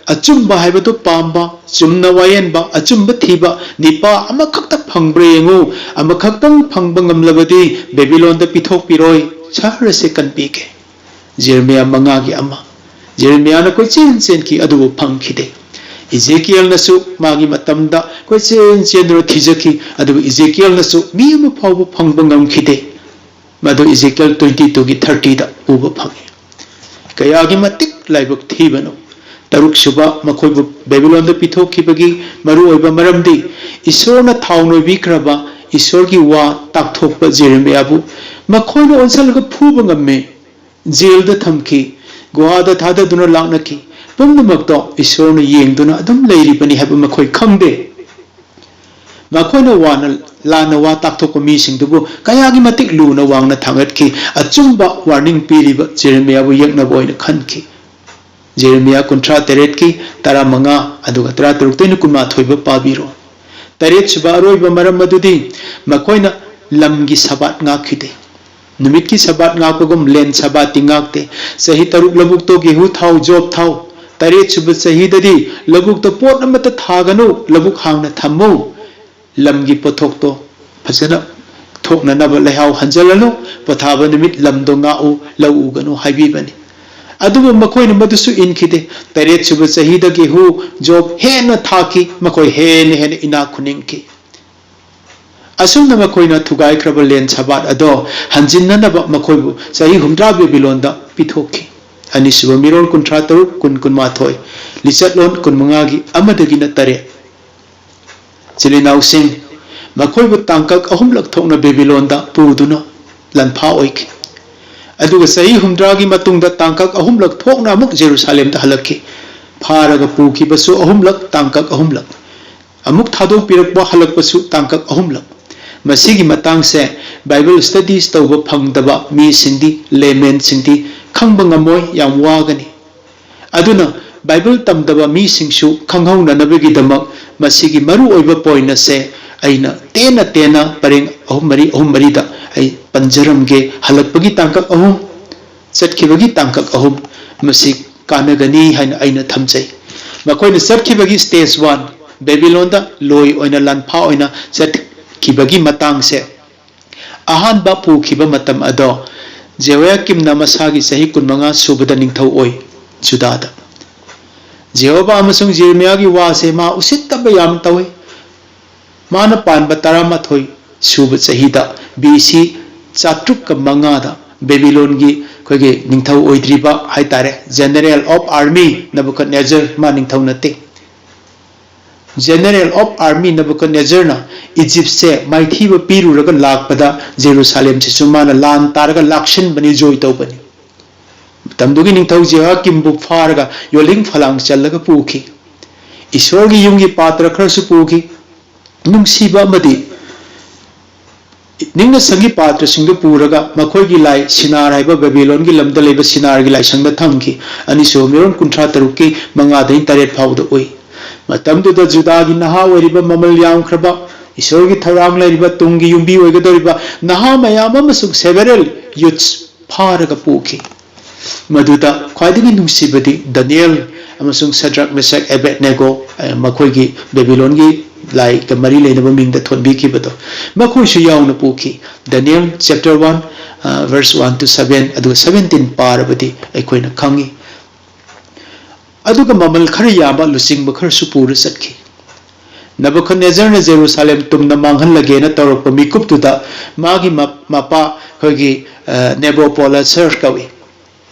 ꯑꯆꯨꯝꯕ ꯍꯥꯏꯕꯗꯨ ꯄꯥꯝꯕ, ꯆꯨꯝꯅ ꯋꯥꯌꯦꯟꯕ, ꯑꯆꯨꯝꯕ ꯊꯤꯕ ꯅꯤꯄꯥ ꯑꯃꯈꯛꯇ ꯐꯪꯕ꯭ꯔꯥ ꯌꯦꯡꯉꯨ, ꯑꯃꯈꯛꯇꯪ ꯐꯪꯕ ꯉꯝꯂꯕꯗꯤ ꯕꯦꯕꯤꯂꯣꯟꯗ ꯄꯤꯊꯣꯛꯄꯤꯔꯣꯏ, ꯁꯍꯔ ꯑꯁꯦ ꯀꯟꯕꯤꯒꯦ"꯫ ꯖꯦꯔꯦꯃꯤꯌꯥ ꯃꯉꯥꯒꯤ ꯑꯃ꯫ ꯖꯦꯔꯦꯃꯤꯌꯥꯅ ꯀꯣꯏꯆꯦꯟ ꯆꯦꯟꯈꯤ, ꯑꯗꯨꯕꯨ ꯐꯪꯈꯤꯗꯦ꯫ ꯏꯖꯦꯀꯤꯌꯦꯜꯅꯁꯨ ꯃꯥꯒꯤ ꯃꯇꯝꯗ ꯀꯣꯏꯆꯦꯟ ꯆꯦꯟꯗꯨꯅ ꯊꯤꯖꯈꯤ, ꯑꯗꯨꯕꯨ ꯏꯖꯦꯀꯤꯌꯦꯜꯅꯁꯨ ꯃꯤ ꯑꯃ ꯐꯥꯎꯕ ꯐꯪꯕ ꯉꯝꯈꯤꯗꯦ꯫ ꯃꯗꯨ ꯏꯖꯦꯀꯤꯌꯦꯜ twenty two ꯒꯤ thirty ꯗ ꯎꯕ ꯐꯪꯉꯤ꯫ ꯀꯌꯥꯒꯤ ꯃꯇꯤꯛ ꯂꯥꯏꯕꯛ ꯊꯤꯕꯅꯣ! ꯇꯔꯨꯛꯁꯨꯕ, ꯃꯈꯣꯏꯕꯨ ꯕꯦꯕꯤꯂꯣꯟꯗ ꯄꯤꯊꯣꯛꯈꯤꯕꯒꯤ ꯃꯔꯨꯑꯣꯏꯕ ꯃꯔꯝꯗꯤ ꯏꯁꯣꯔꯅ ꯊꯥꯎ ꯅꯣꯏꯕꯤꯈ꯭ꯔꯕ ꯏꯁꯣꯔꯒꯤ ꯋꯥ ꯇꯥꯛꯊꯣꯛꯄ ꯖꯦꯔꯦꯃꯤꯌꯥꯕꯨ ꯃꯈꯣꯏꯅ ꯑꯣꯟꯁꯤꯜꯂꯒ ꯐꯨꯕ ꯉꯝꯃꯤ, ꯖꯦꯜꯗ ꯊꯝꯈꯤ, ꯒꯨꯍꯥꯗ ꯊꯥꯗꯗꯨꯅ ꯂꯥꯛꯅꯈꯤ꯫ ꯄꯨꯝꯅꯃꯛꯇꯣ ꯏꯁꯣꯔꯅ ꯌꯦꯡꯗꯨꯅ ꯑꯗꯨꯝ ꯂꯩꯔꯤꯕꯅꯤ ꯍꯥꯏꯕ ꯃꯈꯣꯏ ꯈꯪꯗꯦ꯫ ꯃꯈꯣꯏꯅ ꯋꯥꯅ, ꯂꯥꯟꯅ ꯋꯥ ꯇꯥꯛꯊꯣꯛꯄ ꯃꯤꯁꯤꯡꯗꯨꯕꯨ ꯀꯌꯥꯒꯤ ꯃꯇꯤꯛ ꯂꯨꯅ ꯋꯥꯡꯅ ꯊꯥꯡꯒꯠꯈꯤ꯫ ꯑꯆꯨꯝꯕ warning ꯄꯤꯔꯤꯕ ꯖꯦꯔꯦꯃꯤꯌꯥꯕꯨ ꯌꯦꯛꯅꯕ ꯑꯣꯏꯅ ꯈꯟꯈꯤ꯫ ꯖꯦꯔꯦꯃꯤꯌꯥ ꯀꯨꯟꯊ꯭ꯔꯥ ꯇꯔꯦꯠꯀꯤ ꯇꯔꯥꯃꯉꯥ ꯑꯗꯨꯒ ꯇꯔꯥꯇꯔꯨꯛꯇꯩꯅ ꯀꯨꯟꯃꯥꯊꯣꯏ ꯐꯥꯎ ꯄꯥꯕꯤꯔꯣ꯫ ꯇꯔꯦꯠꯁꯨꯕ, ꯑꯔꯣꯏꯕ ꯃꯔꯝ ꯑꯗꯨꯗꯤ ꯃꯈꯣꯏꯅ ꯂꯝꯒꯤ ꯁꯕꯥꯠ ꯉꯥꯛꯈꯤꯗꯦ꯫ ꯅꯨꯃꯤꯠꯀꯤ ꯁꯕꯥꯠ ꯉꯥꯛꯄꯒꯨꯝ ꯂꯦꯟ ꯁꯕꯥꯠꯇꯤ ꯉꯥꯛꯇꯦ꯫ ꯆꯍꯤ ꯇꯔꯨꯛ ꯂꯧꯕꯨꯛꯇꯣ ꯒꯦꯍꯨ ꯊꯥꯎ, ꯖꯣꯕ ꯊꯥꯎ꯫ ꯇꯔꯦꯠꯁꯨꯕ ꯆꯍꯤꯗꯗꯤ ꯂꯧꯕꯨꯛꯇ ꯄꯣꯠ ꯑꯃꯠꯇ ꯊꯥꯒꯅꯨ, ꯂꯧꯕꯨꯛ ꯍꯥꯡꯅ ꯊꯝꯃꯨ꯫ ꯂꯝꯒꯤ ꯄꯣꯠꯊꯣꯛꯇꯣ ꯐꯖꯅ ꯊꯣꯛꯅꯅꯕ ꯂꯩꯍꯥꯎ ꯍꯟꯖꯜꯂꯅꯨ, ꯄꯣꯊꯥꯕ ꯅꯨꯃꯤꯠ ꯂꯝꯗꯣ ꯉꯥꯛꯎ, ꯂꯧ ꯎꯒꯅꯨ ꯍꯥꯏꯕꯤꯕꯅꯤ꯫ ꯑꯗꯨꯕꯨ ꯃꯈꯣꯏꯅ ꯃꯗꯨꯁꯨ ꯏꯟꯈꯤꯗꯦ꯫ ꯇꯔꯦꯠꯁꯨꯕ ꯆꯍꯤꯗ ꯒꯦꯍꯨ, ꯖꯣꯕ ꯍꯦꯟꯅ ꯊꯥꯈꯤ, ꯃꯈꯣꯏ ꯍꯦꯟꯅ ꯍꯦꯟꯅ ꯏꯅꯥꯛ ꯈꯨꯟꯅꯤꯡꯈꯤ꯫ ꯑꯁꯨꯝꯅ ꯃꯈꯣꯏꯅ ꯊꯨꯒꯥꯏꯈ꯭ꯔꯕ ꯂꯦꯟ ꯁꯕꯥꯠ ꯑꯗꯣ ꯍꯟꯖꯤꯟꯅꯅꯕ ꯃꯈꯣꯏꯕꯨ ꯆꯍꯤ ꯍꯨꯝꯗ꯭ꯔꯥ ꯕꯦꯕꯤꯂꯣꯟꯗ ꯄꯤꯊꯣꯛꯈꯤ꯫ ꯑꯅꯤꯁꯨꯕ ꯃꯤꯔꯣꯜ ꯀꯨꯟꯊ꯭ꯔꯥ ꯇꯔꯨꯛ, ꯀꯨꯟ, ꯀꯨꯟꯃꯥꯊꯣꯏ, ꯂꯤꯆꯠꯂꯣꯟ ꯀꯨꯟꯃꯉꯥꯒꯤ ꯑꯃꯗꯒꯤꯅ ꯇꯔꯦꯠ꯫ ꯏꯆꯤꯜ ꯏꯅꯥꯎꯁꯤꯡ, ꯃꯈꯣꯏꯕꯨ ꯇꯥꯡꯀꯛ ꯑꯍꯨꯝꯂꯛ ꯊꯣꯛꯅ ꯕꯦꯕꯤꯂꯣꯟꯗ ꯄꯨꯗꯨꯅ ꯂꯥꯟꯐꯥ ꯑꯣꯏꯈꯤ꯫ ꯑꯗꯨꯒ ꯆꯍꯤ ꯍꯨꯝꯗ꯭ꯔꯥꯒꯤ ꯃꯇꯨꯡꯗ ꯇꯥꯡꯀꯛ ꯑꯍꯨꯝꯂꯛ ꯊꯣꯛꯅ ꯑꯃꯨꯛ ꯖꯦꯔꯨꯁꯥꯂꯦꯝꯗ ꯍꯜꯂꯛꯈꯤ꯫ ꯐꯥꯔꯒ ꯄꯨꯈꯤꯕꯁꯨ ꯑꯍꯨꯝꯂꯛ, ꯇꯥꯡꯀꯛ ꯑꯍꯨꯝꯂꯛ꯫ ꯑꯃꯨꯛ ꯊꯥꯗꯣꯛꯄꯤꯔꯛꯄ, ꯍꯜꯂꯛꯄꯁꯨ ꯇꯥꯡꯀꯛ ꯑꯍꯨꯝꯂꯛ꯫ ꯃꯁꯤꯒꯤ ꯃꯇꯥꯡꯁꯦ ꯕꯥꯏꯕꯜ ꯁ꯭ꯇꯗꯤꯁ ꯇꯧꯕ ꯐꯪꯗꯕ ꯃꯤꯁꯤꯡꯗꯤ, ꯂꯦꯃꯦꯟꯁꯤꯡꯗꯤ ꯈꯪꯕ ꯉꯝꯃꯣꯏ, ꯌꯥꯝ ꯋꯥꯒꯅꯤ꯫ ꯑꯗꯨꯅ ꯕꯥꯏꯕꯜ ꯇꯝꯗꯕ ꯃꯤꯁꯤꯡꯁꯨ ꯈꯪꯍꯧꯅꯅꯕꯒꯤꯗꯃꯛ ꯃꯁꯤꯒꯤ ꯃꯔꯨꯑꯣꯏꯕ ꯄꯣꯏꯟ ꯑꯁꯦ ꯑꯩꯅ ꯇꯦꯟꯅ ꯇꯦꯟꯅ ꯄꯔꯦꯡ ꯑꯍꯨꯝ ꯃꯔꯤ, ꯑꯍꯨꯝ ꯃꯔꯤꯗ ꯑꯩ ꯄꯟꯖꯔꯝꯒꯦ꯫ ꯍꯜꯂꯛꯄꯒꯤ ꯇꯥꯡꯀꯛ ꯑꯍꯨꯝ, ꯆꯠꯈꯤꯕꯒꯤ ꯇꯥꯡꯀꯛ ꯑꯍꯨꯝ, ꯃꯁꯤ ꯀꯥꯟꯅꯒꯅꯤ ꯍꯥꯏꯅ ꯑꯩꯅ ꯊꯝꯖꯩ꯫ ꯃꯈꯣꯏꯅ ꯆꯠꯈꯤꯕꯒꯤ ꯁ꯭ꯇꯦꯖ ꯋꯥꯟ, ꯕꯦꯕꯤꯂꯣꯟꯗ ꯂꯣꯏ ꯑꯣꯏꯅ, ꯂꯥꯟꯐꯥ ꯑꯣꯏꯅ ꯆꯠꯈꯤꯕꯒꯤ ꯃꯇꯥꯡꯁꯦ, ꯑꯍꯥꯟꯕ ꯄꯨꯈꯤꯕ ꯃꯇꯝ ꯑꯗꯣ ꯖꯦꯍꯣꯌꯥꯀꯤꯝꯅ ꯃꯁꯥꯒꯤ ꯆꯍꯤ ꯀꯨꯟꯃꯉꯥ ꯁꯨꯕꯗ ꯅꯤꯡꯊꯧ ꯑꯣꯏ ꯖꯨꯗꯥꯗ꯫ ꯖꯦꯍꯣꯕꯥ ꯑꯃꯁꯨꯡ ꯖꯦꯔꯦꯃꯤꯌꯥꯒꯤ ꯋꯥꯁꯦ ꯃꯥ ꯎꯁꯤꯠꯇꯕ ꯌꯥꯝ ꯇꯧꯏ꯫ ꯃꯥꯅ ꯄꯥꯟꯕ ꯇꯔꯥꯃꯥꯊꯣꯏ ꯁꯨꯕ ꯆꯍꯤꯗ, ꯕꯤ ꯁꯤ ꯆꯥꯇ꯭ꯔꯨꯛꯀ ꯃꯉꯥꯗ, ꯕꯦꯕꯤꯂꯣꯟꯒꯤ ꯑꯩꯈꯣꯏꯒꯤ ꯅꯤꯡꯊꯧ ꯑꯣꯏꯗ꯭ꯔꯤꯕ ꯍꯥꯏꯇꯥꯔꯦ, ꯖꯦꯅꯔꯦꯜ ꯑꯣꯐ ꯑꯥꯔꯃꯤ ꯅꯕꯨꯀꯗꯅꯦꯖꯔ, ꯃꯥ ꯅꯤꯡꯊꯧ ꯅꯠꯇꯦ꯫ ꯖꯦꯅꯔꯦꯜ ꯑꯣꯐ ꯑꯥꯔꯃꯤ ꯅꯕꯨꯀꯗꯅꯦꯖꯔꯅ ꯏꯖꯤꯞꯁꯦ ꯃꯥꯏꯊꯤꯕ ꯄꯤꯔꯨꯔꯒ ꯂꯥꯛꯄꯗ ꯖꯦꯔꯨꯁꯥꯂꯦꯝꯁꯤꯁꯨ ꯃꯥꯅ ꯂꯥꯟ ꯇꯥꯔꯒ ꯂꯥꯛꯁꯤꯟꯕꯅꯤ, ꯖꯣꯏ ꯇꯧꯕꯅꯤ꯫ ꯃꯇꯝꯗꯨꯒꯤ ꯅꯤꯡꯊꯧ ꯖꯦꯍꯣꯌꯥꯀꯤꯝꯕꯨ ꯐꯥꯔꯒ ꯌꯣꯜꯂꯤꯡ ꯐꯂꯥꯡ ꯆꯜꯂꯒ ꯄꯨꯈꯤ꯫ ꯏꯁꯣꯔꯒꯤ ꯌꯨꯝꯒꯤ ꯄꯥꯇ꯭ꯔ ꯈꯔꯁꯨ ꯄꯨꯈꯤ꯫ ꯅꯨꯡꯁꯤꯕ ꯑꯃꯗꯤ ꯅꯤꯡꯅ ꯁꯪꯒꯤ ꯄꯥꯇ꯭ꯔꯁꯤꯡꯗꯨ ꯄꯨꯔꯒ ꯃꯈꯣꯏꯒꯤ ꯂꯥꯏ ꯁꯤꯅꯥꯔ ꯍꯥꯏꯕ ꯕꯦꯕꯤꯂꯣꯟꯒꯤ ꯂꯝꯗ ꯂꯩꯕ ꯁꯤꯅꯥꯔꯒꯤ ꯂꯥꯏꯁꯪꯗ ꯊꯝꯈꯤ꯫ ꯑꯅꯤꯁꯨꯕ ꯃꯔꯣꯟ ꯀꯨꯟꯊ꯭ꯔꯥ ꯇꯔꯨꯛꯀꯤ ꯃꯉꯥꯗꯒꯤ ꯇꯔꯦꯠ ꯐꯥꯎꯕꯗ ꯎꯏ꯫ ꯃꯇꯝꯗꯨꯗ ꯖꯨꯗꯥꯒꯤ ꯅꯍꯥ ꯑꯣꯏꯔꯤꯕ, ꯃꯃꯜ ꯌꯥꯝꯈ꯭ꯔꯕ, ꯏꯁꯣꯔꯒꯤ ꯊꯧꯔꯥꯡ ꯂꯩꯔꯤꯕ, ꯇꯨꯡꯒꯤ ꯌꯨꯝꯕꯤ ꯑꯣꯏꯒꯗꯧꯔꯤꯕ ꯅꯍꯥ ꯃꯌꯥꯝ ꯑꯃꯁꯨꯡ ꯁꯦꯚꯦꯔꯦꯜ ꯌꯨꯠꯁ ꯐꯥꯔꯒ ꯄꯨꯈꯤ꯫ ꯃꯗꯨꯗ ꯈ꯭ꯋꯥꯏꯗꯒꯤ ꯅꯨꯡꯁꯤꯕꯗꯤ ꯗꯥꯅꯤꯌꯦꯜ ꯑꯃꯁꯨꯡ ꯁꯗ꯭ꯔꯛ, ꯃꯦꯁꯛ, ꯑꯦꯕꯦꯗꯅꯦꯒꯣ, ꯑ, ꯃꯈꯣꯏꯒꯤ ꯕꯦꯕꯤꯂꯣꯟꯒꯤ ꯂꯥꯏꯒ ꯃꯔꯤ ꯂꯩꯅꯕ ꯃꯤꯡꯗ ꯊꯣꯟꯕꯤꯈꯤꯕꯗꯣ, ꯃꯈꯣꯏꯁꯨ ꯌꯥꯎꯅ ꯄꯨꯈꯤ꯫ ꯗꯥꯅꯤꯌꯦꯜ chapter one, ꯑ, verse one to seven, ꯑꯗꯨꯒ seventeen ꯄꯥꯔꯕꯗꯤ ꯑꯩꯈꯣꯏꯅ ꯈꯪꯉꯤ꯫ ꯑꯗꯨꯒ ꯃꯃꯜ ꯈꯔ ꯌꯥꯝꯕ ꯂꯨꯆꯤꯡꯕ ꯈꯔꯁꯨ ꯄꯨꯔ ꯆꯠꯈꯤ꯫ ꯅꯕꯨꯈꯗꯅꯦꯖꯔꯅ ꯖꯦꯔꯨꯁꯥꯂꯦꯝ ꯇꯨꯝꯅ ꯃꯥꯡꯍꯜꯂꯒꯦꯅ ꯇꯧꯔꯛꯄ ꯃꯤꯀꯨꯞꯇꯨꯗ ꯃꯥꯒꯤ ꯃ-, ꯃꯄꯥ ꯑꯩꯈꯣꯏꯒꯤ, ꯑ, ꯅꯦꯕꯣꯄꯣꯂꯁꯔ ꯀꯧꯏ,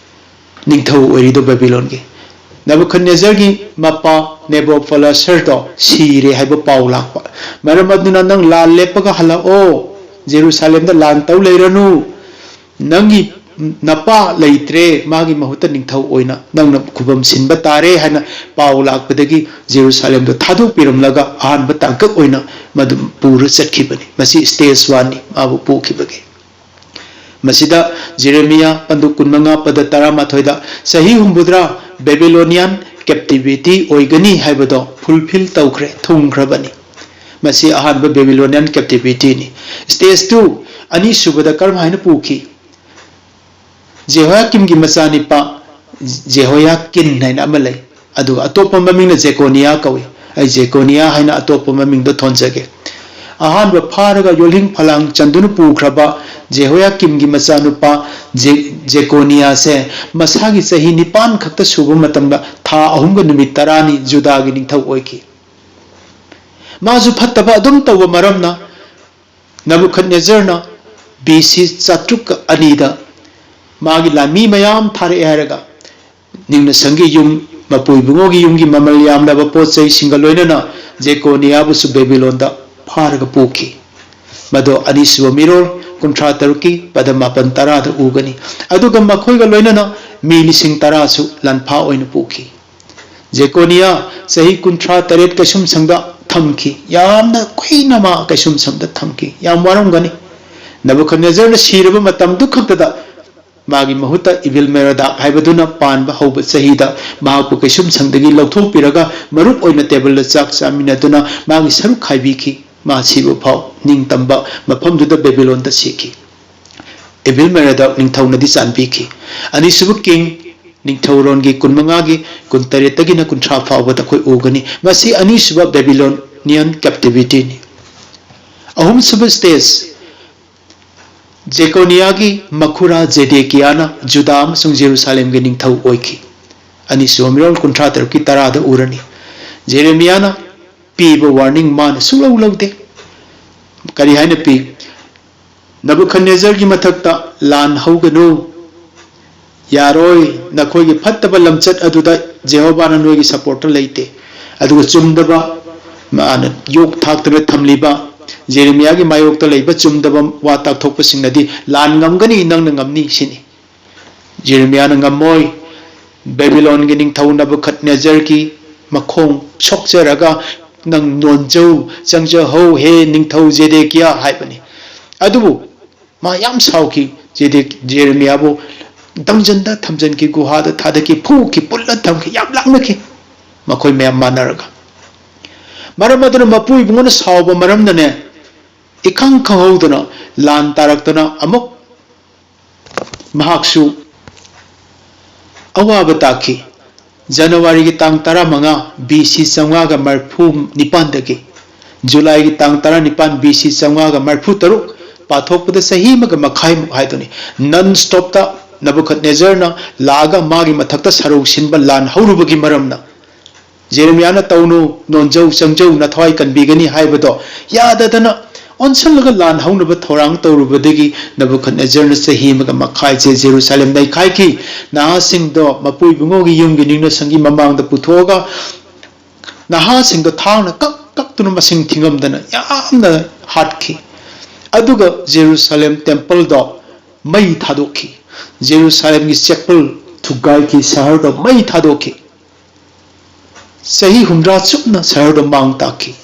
ꯅꯤꯡꯊꯧ ꯑꯣꯏꯔꯤꯗꯣ ꯕꯦꯕꯤꯂꯣꯟꯒꯤ꯫ ꯅꯕꯨꯈꯗꯅꯦꯖꯔꯒꯤ ꯃꯄꯥ ꯅꯦꯕꯣꯄꯣꯂꯥꯁꯔꯗꯣ ꯁꯤꯔꯦ ꯍꯥꯏꯕ ꯄꯥꯎ ꯂꯥꯛꯄ꯫ ꯃꯔꯝ ꯑꯗꯨꯅ ꯅꯪ ꯂꯥꯟ ꯂꯦꯞꯄꯒ ꯍꯜꯂꯛꯑꯣ, ꯖꯦꯔꯨꯁꯥꯂꯦꯝꯗ ꯂꯥꯟ ꯇꯧ ꯂꯩꯔꯅꯨ, ꯅꯪꯒꯤ ꯅꯄꯥ ꯂꯩꯇ꯭ꯔꯦ, ꯃꯥꯒꯤ ꯃꯍꯨꯠꯇ ꯅꯤꯡꯊꯧ ꯑꯣꯏꯅ ꯅꯪꯅ ꯈꯨꯕꯝ ꯁꯤꯟꯕ ꯇꯥꯔꯦ ꯍꯥꯏꯅ ꯄꯥꯎ ꯂꯥꯛꯄꯗꯒꯤ ꯖꯦꯔꯨꯁꯥꯂꯦꯝꯗꯣ ꯊꯥꯗꯣꯛꯄꯤꯔꯝꯂꯒ ꯑꯍꯥꯟꯕ ꯇꯥꯡꯀꯛ ꯑꯣꯏꯅ ꯃꯗꯨ ꯄꯨꯔ ꯆꯠꯈꯤꯕꯅꯤ꯫ ꯃꯁꯤ ꯁ꯭ꯇꯦꯖ ꯋꯥꯟꯅꯤ, ꯃꯥꯕꯨ ꯄꯨꯈꯤꯕꯒꯤ꯫ ꯃꯁꯤꯗ ꯖꯦꯔꯦꯃꯤꯌꯥ ꯄꯟꯗꯨ ꯀꯨꯟꯃꯉꯥ ꯄꯗ ꯇꯔꯥꯃꯥꯊꯣꯏꯗ ꯆꯍꯤ ꯍꯨꯝꯐꯨꯇꯔꯥ ꯕꯦꯕꯤꯂꯣꯅꯤꯌꯥꯟ ꯀꯦꯞꯇꯤꯚꯤꯇꯤ ꯑꯣꯏꯒꯅꯤ ꯍꯥꯏꯕꯗꯣ ꯐꯨꯜꯐꯤꯜ ꯇꯧꯈ꯭ꯔꯦ, ꯊꯨꯡꯈ꯭ꯔꯕꯅꯤ꯫ ꯃꯁꯤ ꯑꯍꯥꯟꯕ ꯕꯦꯕꯤꯂꯣꯅꯤꯌꯥꯟ ꯀꯦꯞꯇꯤꯚꯤꯇꯤꯅꯤ꯫ ꯁ꯭ꯇꯦꯖ ꯇꯨ, ꯑꯅꯤꯁꯨꯕꯗ ꯀꯔꯝ ꯍꯥꯏꯅ ꯄꯨꯈꯤ? ꯖꯦꯍꯣꯌꯥꯀꯤꯝꯒꯤ ꯃꯆꯥꯅꯤꯄꯥ ꯖꯦꯍꯣꯌꯥꯀꯤꯟ ꯍꯥꯏꯅ ꯑꯃ ꯂꯩ, ꯑꯗꯨꯒ ꯑꯇꯣꯞꯄ ꯃꯃꯤꯡꯅ ꯖꯦꯀꯣꯅꯤꯌꯥ ꯀꯧꯏ꯫ ꯑꯩ ꯖꯦꯀꯣꯅꯤꯌꯥ ꯍꯥꯏꯅ ꯑꯇꯣꯞꯄ ꯃꯃꯤꯡꯗꯣ ꯊꯣꯟꯖꯒꯦ꯫ ꯑꯍꯥꯟꯕ ꯐꯥꯔꯒ ꯌꯣꯜꯍꯤꯡ ꯐꯂꯥꯡ ꯆꯟꯗꯨꯅ ꯄꯨꯈ꯭ꯔꯕ ꯖꯦꯍꯣꯌꯥꯀꯤꯝꯒꯤ ꯃꯆꯥꯅꯨꯄꯥ ꯖꯦ-, ꯖꯦꯀꯣꯅꯤꯌꯥꯁꯦ ꯃꯁꯥꯒꯤ ꯆꯍꯤ ꯅꯤꯄꯥꯟ ꯈꯛꯇ ꯁꯨꯕ ꯃꯇꯝꯗ ꯊꯥ ꯑꯍꯨꯝꯒ ꯅꯨꯃꯤꯠ ꯇꯔꯥꯅꯤ ꯖꯨꯗꯥꯒꯤ ꯅꯤꯡꯊꯧ ꯑꯣꯏꯈꯤ꯫ ꯃꯥꯁꯨ ꯐꯠꯇꯕ ꯑꯗꯨꯝ ꯇꯧꯕ ꯃꯔꯝꯅ ꯅꯕꯨꯈꯗꯅꯦꯖꯔꯅ ꯕꯤ ꯁꯤ ꯆꯥꯇ꯭ꯔꯨꯛꯀ ꯑꯅꯤꯗ ꯃꯥꯒꯤ ꯂꯥꯟꯃꯤ ꯃꯌꯥꯝ ꯊꯥꯔꯛꯑꯦ ꯍꯥꯏꯔꯒ ꯅꯤꯡꯅ ꯁꯪꯒꯤ ꯌꯨꯝ, ꯃꯄꯨ ꯏꯕꯨꯡꯉꯣꯒꯤ ꯌꯨꯝꯒꯤ ꯃꯃꯜ ꯌꯥꯝꯂꯕ ꯄꯣꯠ ꯆꯩꯁꯤꯡꯒ ꯂꯣꯏꯅꯅ ꯖꯦꯀꯣꯅꯤꯌꯥꯕꯨꯁꯨ ꯕꯦꯕꯤꯂꯣꯟꯗ ꯐꯥꯔꯒ ꯄꯨꯈꯤ꯫ ꯃꯗꯣ ꯑꯅꯤꯁꯨꯕ ꯃꯤꯔꯣꯜ ꯀꯨꯟꯊ꯭ꯔꯥ ꯇꯔꯨꯛꯀꯤ ꯄꯗ ꯃꯥꯄꯟ ꯇꯔꯥꯗ ꯎꯒꯅꯤ꯫ ꯑꯗꯨꯒ ꯃꯈꯣꯏꯒ ꯂꯣꯏꯅꯅ ꯃꯤ ꯂꯤꯁꯤꯡ ꯇꯔꯥꯁꯨ ꯂꯥꯟꯐꯥ ꯑꯣꯏꯅ ꯄꯨꯈꯤ꯫ ꯖꯦꯀꯣꯅꯤꯌꯥ ꯆꯍꯤ ꯀꯨꯟꯊ꯭ꯔꯥ ꯇꯔꯦꯠ ꯀꯩꯁꯨꯝꯁꯪꯗ ꯊꯝꯈꯤ꯫ ꯌꯥꯝꯅ ꯀꯨꯏꯅ ꯃꯥ ꯀꯩꯁꯨꯝꯁꯪꯗ ꯊꯝꯈꯤ꯫ ꯌꯥꯝ ꯋꯥꯔꯝꯒꯅꯤ꯫ ꯅꯕꯨꯈꯗꯅꯦꯖꯔꯅ ꯁꯤꯔꯕ ꯃꯇꯝꯗꯨ ꯈꯛꯇꯗ ꯃꯥꯒꯤ ꯃꯍꯨꯠꯇ ꯏꯚꯤꯜ ꯃꯦꯔꯣꯗꯥꯛ ꯍꯥꯏꯕꯗꯨꯅ ꯄꯥꯟꯕ ꯍꯧꯕ ꯆꯍꯤꯗ ꯃꯍꯥꯛꯄꯨ ꯀꯩꯁꯨꯝꯁꯪꯗꯒꯤ ꯂꯧꯊꯣꯛꯄꯤꯔꯒ ꯃꯔꯨꯞ ꯑꯣꯏꯅ ꯇꯦꯕꯜꯗ ꯆꯥꯛ ꯆꯥꯃꯤꯟꯅꯗꯨꯅ ꯃꯥꯒꯤ ꯁꯔꯨꯛ ꯈꯥꯏꯕꯤꯈꯤ꯫ ꯃꯥ ꯁꯤꯕ ꯐꯥꯎ ꯅꯤꯡꯇꯝꯕ ꯃꯐꯝꯗꯨꯗ ꯕꯦꯕꯤꯂꯣꯟꯗ ꯁꯤꯈꯤ꯫ ꯏꯚꯤꯜ ꯃꯦꯔꯣꯗꯥꯛ ꯅꯤꯡꯊꯧꯅꯗꯤ ꯆꯥꯟꯕꯤꯈꯤ꯫ ꯑꯅꯤꯁꯨꯕ ꯀꯤꯡ ꯅꯤꯡꯊꯧꯔꯣꯟꯒꯤ ꯀꯨꯟꯃꯉꯥꯒꯤ ꯀꯨꯟꯇꯔꯦꯠꯇꯒꯤꯅ ꯀꯨꯟꯊ꯭ꯔꯥ ꯐꯥꯎꯕꯗ ꯑꯩꯈꯣꯏ ꯎꯒꯅꯤ꯫ ꯃꯁꯤ ꯑꯅꯤꯁꯨꯕ ꯕꯦꯕꯤꯂꯣꯅꯤꯌꯟ ꯀꯦꯞꯇꯤꯚꯤꯇꯤꯅꯤ꯫ ꯑꯍꯨꯝꯁꯨꯕ ꯁ꯭ꯇꯦꯖ, ꯖꯦꯀꯣꯅꯤꯌꯥꯒꯤ ꯃꯈꯨꯔꯥ ꯖꯦꯗꯦꯀꯤꯌꯥꯅ ꯖꯨꯗꯥ ꯑꯃꯁꯨꯡ ꯖꯦꯔꯨꯁꯥꯂꯦꯝꯒꯤ ꯅꯤꯡꯊꯧ ꯑꯣꯏꯈꯤ꯫ ꯑꯅꯤꯁꯨꯕ ꯃꯤꯔꯣꯜ ꯀꯨꯟꯊ꯭ꯔꯥ ꯇꯔꯨꯛꯀꯤ ꯇꯔꯥꯗ ꯎꯔꯅꯤ꯫ ꯖꯦꯔꯦꯃꯤꯌꯥꯅ ꯄꯤꯕ ꯋꯥꯔꯅꯤꯡ ꯃꯥꯅ ꯁꯨꯡꯂꯧ ꯂꯧꯗꯦ꯫ ꯀꯔꯤ ꯍꯥꯏꯅ ꯄꯤ? ꯅꯕꯨꯈꯗꯅꯦꯖꯔꯒꯤ ꯃꯊꯛꯇ ꯂꯥꯟ ꯍꯧꯒꯅꯨ꯫ ꯌꯥꯔꯣꯏ, ꯅꯈꯣꯏꯒꯤ ꯐꯠꯇꯕ ꯂꯝꯆꯠ ꯑꯗꯨꯗ ꯖꯦꯍꯣꯚꯥꯅ ꯅꯣꯏꯒꯤ ꯁꯄꯣꯔꯠꯇ ꯂꯩꯇꯦ꯫ ꯑꯗꯨꯒ ꯆꯨꯝꯗꯕ, ꯃꯥꯅ ꯌꯣꯛ ꯊꯥꯛꯇꯨꯅ ꯊꯝꯂꯤꯕ ꯖꯦꯔꯦꯃꯤꯌꯥꯒꯤ ꯃꯥꯌꯣꯛꯇ ꯂꯩꯕ ꯆꯨꯝꯗꯕ ꯋꯥ ꯇꯥꯛꯊꯣꯛꯄꯁꯤꯡꯅꯗꯤ, "ꯂꯥꯟ ꯉꯝꯒꯅꯤ, ꯅꯪꯅ ꯉꯝꯅꯤ" ꯁꯤꯅꯤ꯫ ꯖꯦꯔꯦꯃꯤꯌꯥꯅ ꯉꯝꯃꯣꯏ꯫ ꯕꯦꯕꯤꯂꯣꯟꯒꯤ ꯅꯤꯡꯊꯧ ꯅꯕꯨꯈꯗꯅꯦꯖꯔꯒꯤ ꯃꯈꯣꯡ ꯁꯣꯛꯆꯔꯒ, "ꯅꯪ ꯅꯣꯟꯖꯧ, ꯆꯪꯖꯍꯧ, ꯍꯦ ꯅꯤꯡꯊꯧ ꯖꯦꯗꯦꯀꯤꯌꯥ" ꯍꯥꯏꯕꯅꯤ꯫ ꯑꯗꯨꯕꯨ ꯃꯥ ꯌꯥꯝ ꯁꯥꯎꯈꯤ꯫ ꯖꯦꯗꯦ-, ꯖꯦꯔꯦꯃꯤꯌꯥꯕꯨ ꯗꯪꯖꯟꯗ ꯊꯝꯖꯟꯈꯤ, ꯒꯨꯍꯥꯗ ꯊꯥꯗꯈꯤ, ꯐꯨꯈꯤ, ꯄꯨꯜꯂ ꯊꯝꯈꯤ, ꯌꯥꯝ ꯂꯥꯛꯅꯈꯤ ꯃꯈꯣꯏ ꯃꯌꯥꯝ ꯃꯥꯟꯅꯔꯒ꯫ ꯃꯔꯝ ꯑꯗꯨꯅ ꯃꯄꯨ ꯏꯕꯨꯡꯉꯣꯅ ꯁꯥꯎꯕ ꯃꯔꯝꯅꯅꯦ, ꯏꯈꯪ ꯈꯪꯍꯧꯗꯅ ꯂꯥꯟ ꯇꯥꯔꯛꯇꯅ ꯑꯃꯨꯛ ꯃꯍꯥꯛꯁꯨ ꯑꯋꯥꯕ ꯇꯥꯈꯤ꯫ ꯖꯅꯋꯥꯔꯤꯒꯤ ꯇꯥꯡ ꯇꯔꯥꯃꯉꯥ, ꯕꯤ ꯁꯤ ꯆꯥꯝꯃꯉꯥꯒ ꯃꯔꯤꯐꯨ ꯅꯤꯄꯥꯟꯗꯒꯤ ꯖꯨꯂꯥꯏꯒꯤ ꯇꯥꯡ ꯇꯔꯥꯅꯤꯄꯥꯟ, ꯕꯤ ꯁꯤ ꯆꯥꯝꯃꯉꯥꯒ ꯃꯔꯤꯐꯨ ꯇꯔꯨꯛ, ꯄꯥꯊꯣꯛꯄꯗ ꯆꯍꯤ ꯑꯃꯒ ꯃꯈꯥꯏꯃꯨꯛ ꯍꯥꯏꯗꯨꯅꯤ꯫ Non stopꯇ ꯅꯕꯨꯈꯗꯅꯦꯖꯔꯅ ꯂꯥꯛꯑꯒ ꯃꯥꯒꯤ ꯃꯊꯛꯇ ꯁꯔꯧ ꯁꯤꯟꯕ ꯂꯥꯟ ꯍꯧꯔꯨꯕꯒꯤ ꯃꯔꯝꯅ, ꯖꯦꯔꯦꯃꯤꯌꯥꯅ "ꯇꯧꯅꯨ, ꯅꯣꯟꯖꯧ, ꯆꯪꯖꯧ, ꯅꯊꯋꯥꯏ ꯀꯟꯕꯤꯒꯅꯤ" ꯍꯥꯏꯕꯗꯣ ꯌꯥꯗꯗꯅ ꯑꯣꯟꯁꯤꯜꯂꯒ ꯂꯥꯟ ꯍꯧꯅꯕ ꯊꯧꯔꯥꯡ ꯇꯧꯔꯨꯕꯗꯒꯤ ꯅꯕꯨꯈꯗꯅꯦꯖꯔꯅ ꯆꯍꯤ ꯑꯃꯒ ꯃꯈꯥꯏꯁꯦ ꯖꯦꯔꯨꯁꯥꯂꯦꯝ ꯅꯩꯈꯥꯏꯈꯤ꯫ ꯅꯍꯥꯁꯤꯡꯗꯣ ꯃꯄꯨ ꯏꯕꯨꯡꯉꯣꯒꯤ ꯌꯨꯝꯒꯤ ꯅꯤꯡꯅ ꯁꯪꯒꯤ ꯃꯃꯥꯡꯗ ꯄꯨꯊꯣꯛꯑꯒ ꯅꯍꯥꯁꯤꯡꯗꯣ ꯊꯥꯡꯅ ꯀꯛ ꯀꯛꯇꯨꯅ ꯃꯁꯤꯡ ꯊꯤꯉꯝꯗꯅ ꯌꯥꯝꯅ ꯍꯥꯠꯈꯤ꯫ ꯑꯗꯨꯒ ꯖꯦꯔꯨꯁꯥꯂꯦꯝ ꯇꯦꯝꯄꯜꯗꯣ ꯃꯩ ꯊꯥꯗꯣꯛꯈꯤ꯫ ꯖꯦꯔꯨꯁꯥꯂꯦꯝꯒꯤ ꯆꯦꯄꯜ ꯊꯨꯒꯥꯏꯈꯤ, ꯁꯍꯔꯗꯣ ꯃꯩ ꯊꯥꯗꯣꯛꯈꯤ꯫ ꯆꯍꯤ ꯍꯨꯝꯗ꯭ꯔꯥ ꯆꯨꯞꯅ ꯁꯍꯔꯗꯣ ꯃꯥꯡ ꯇꯥꯛꯈꯤ꯫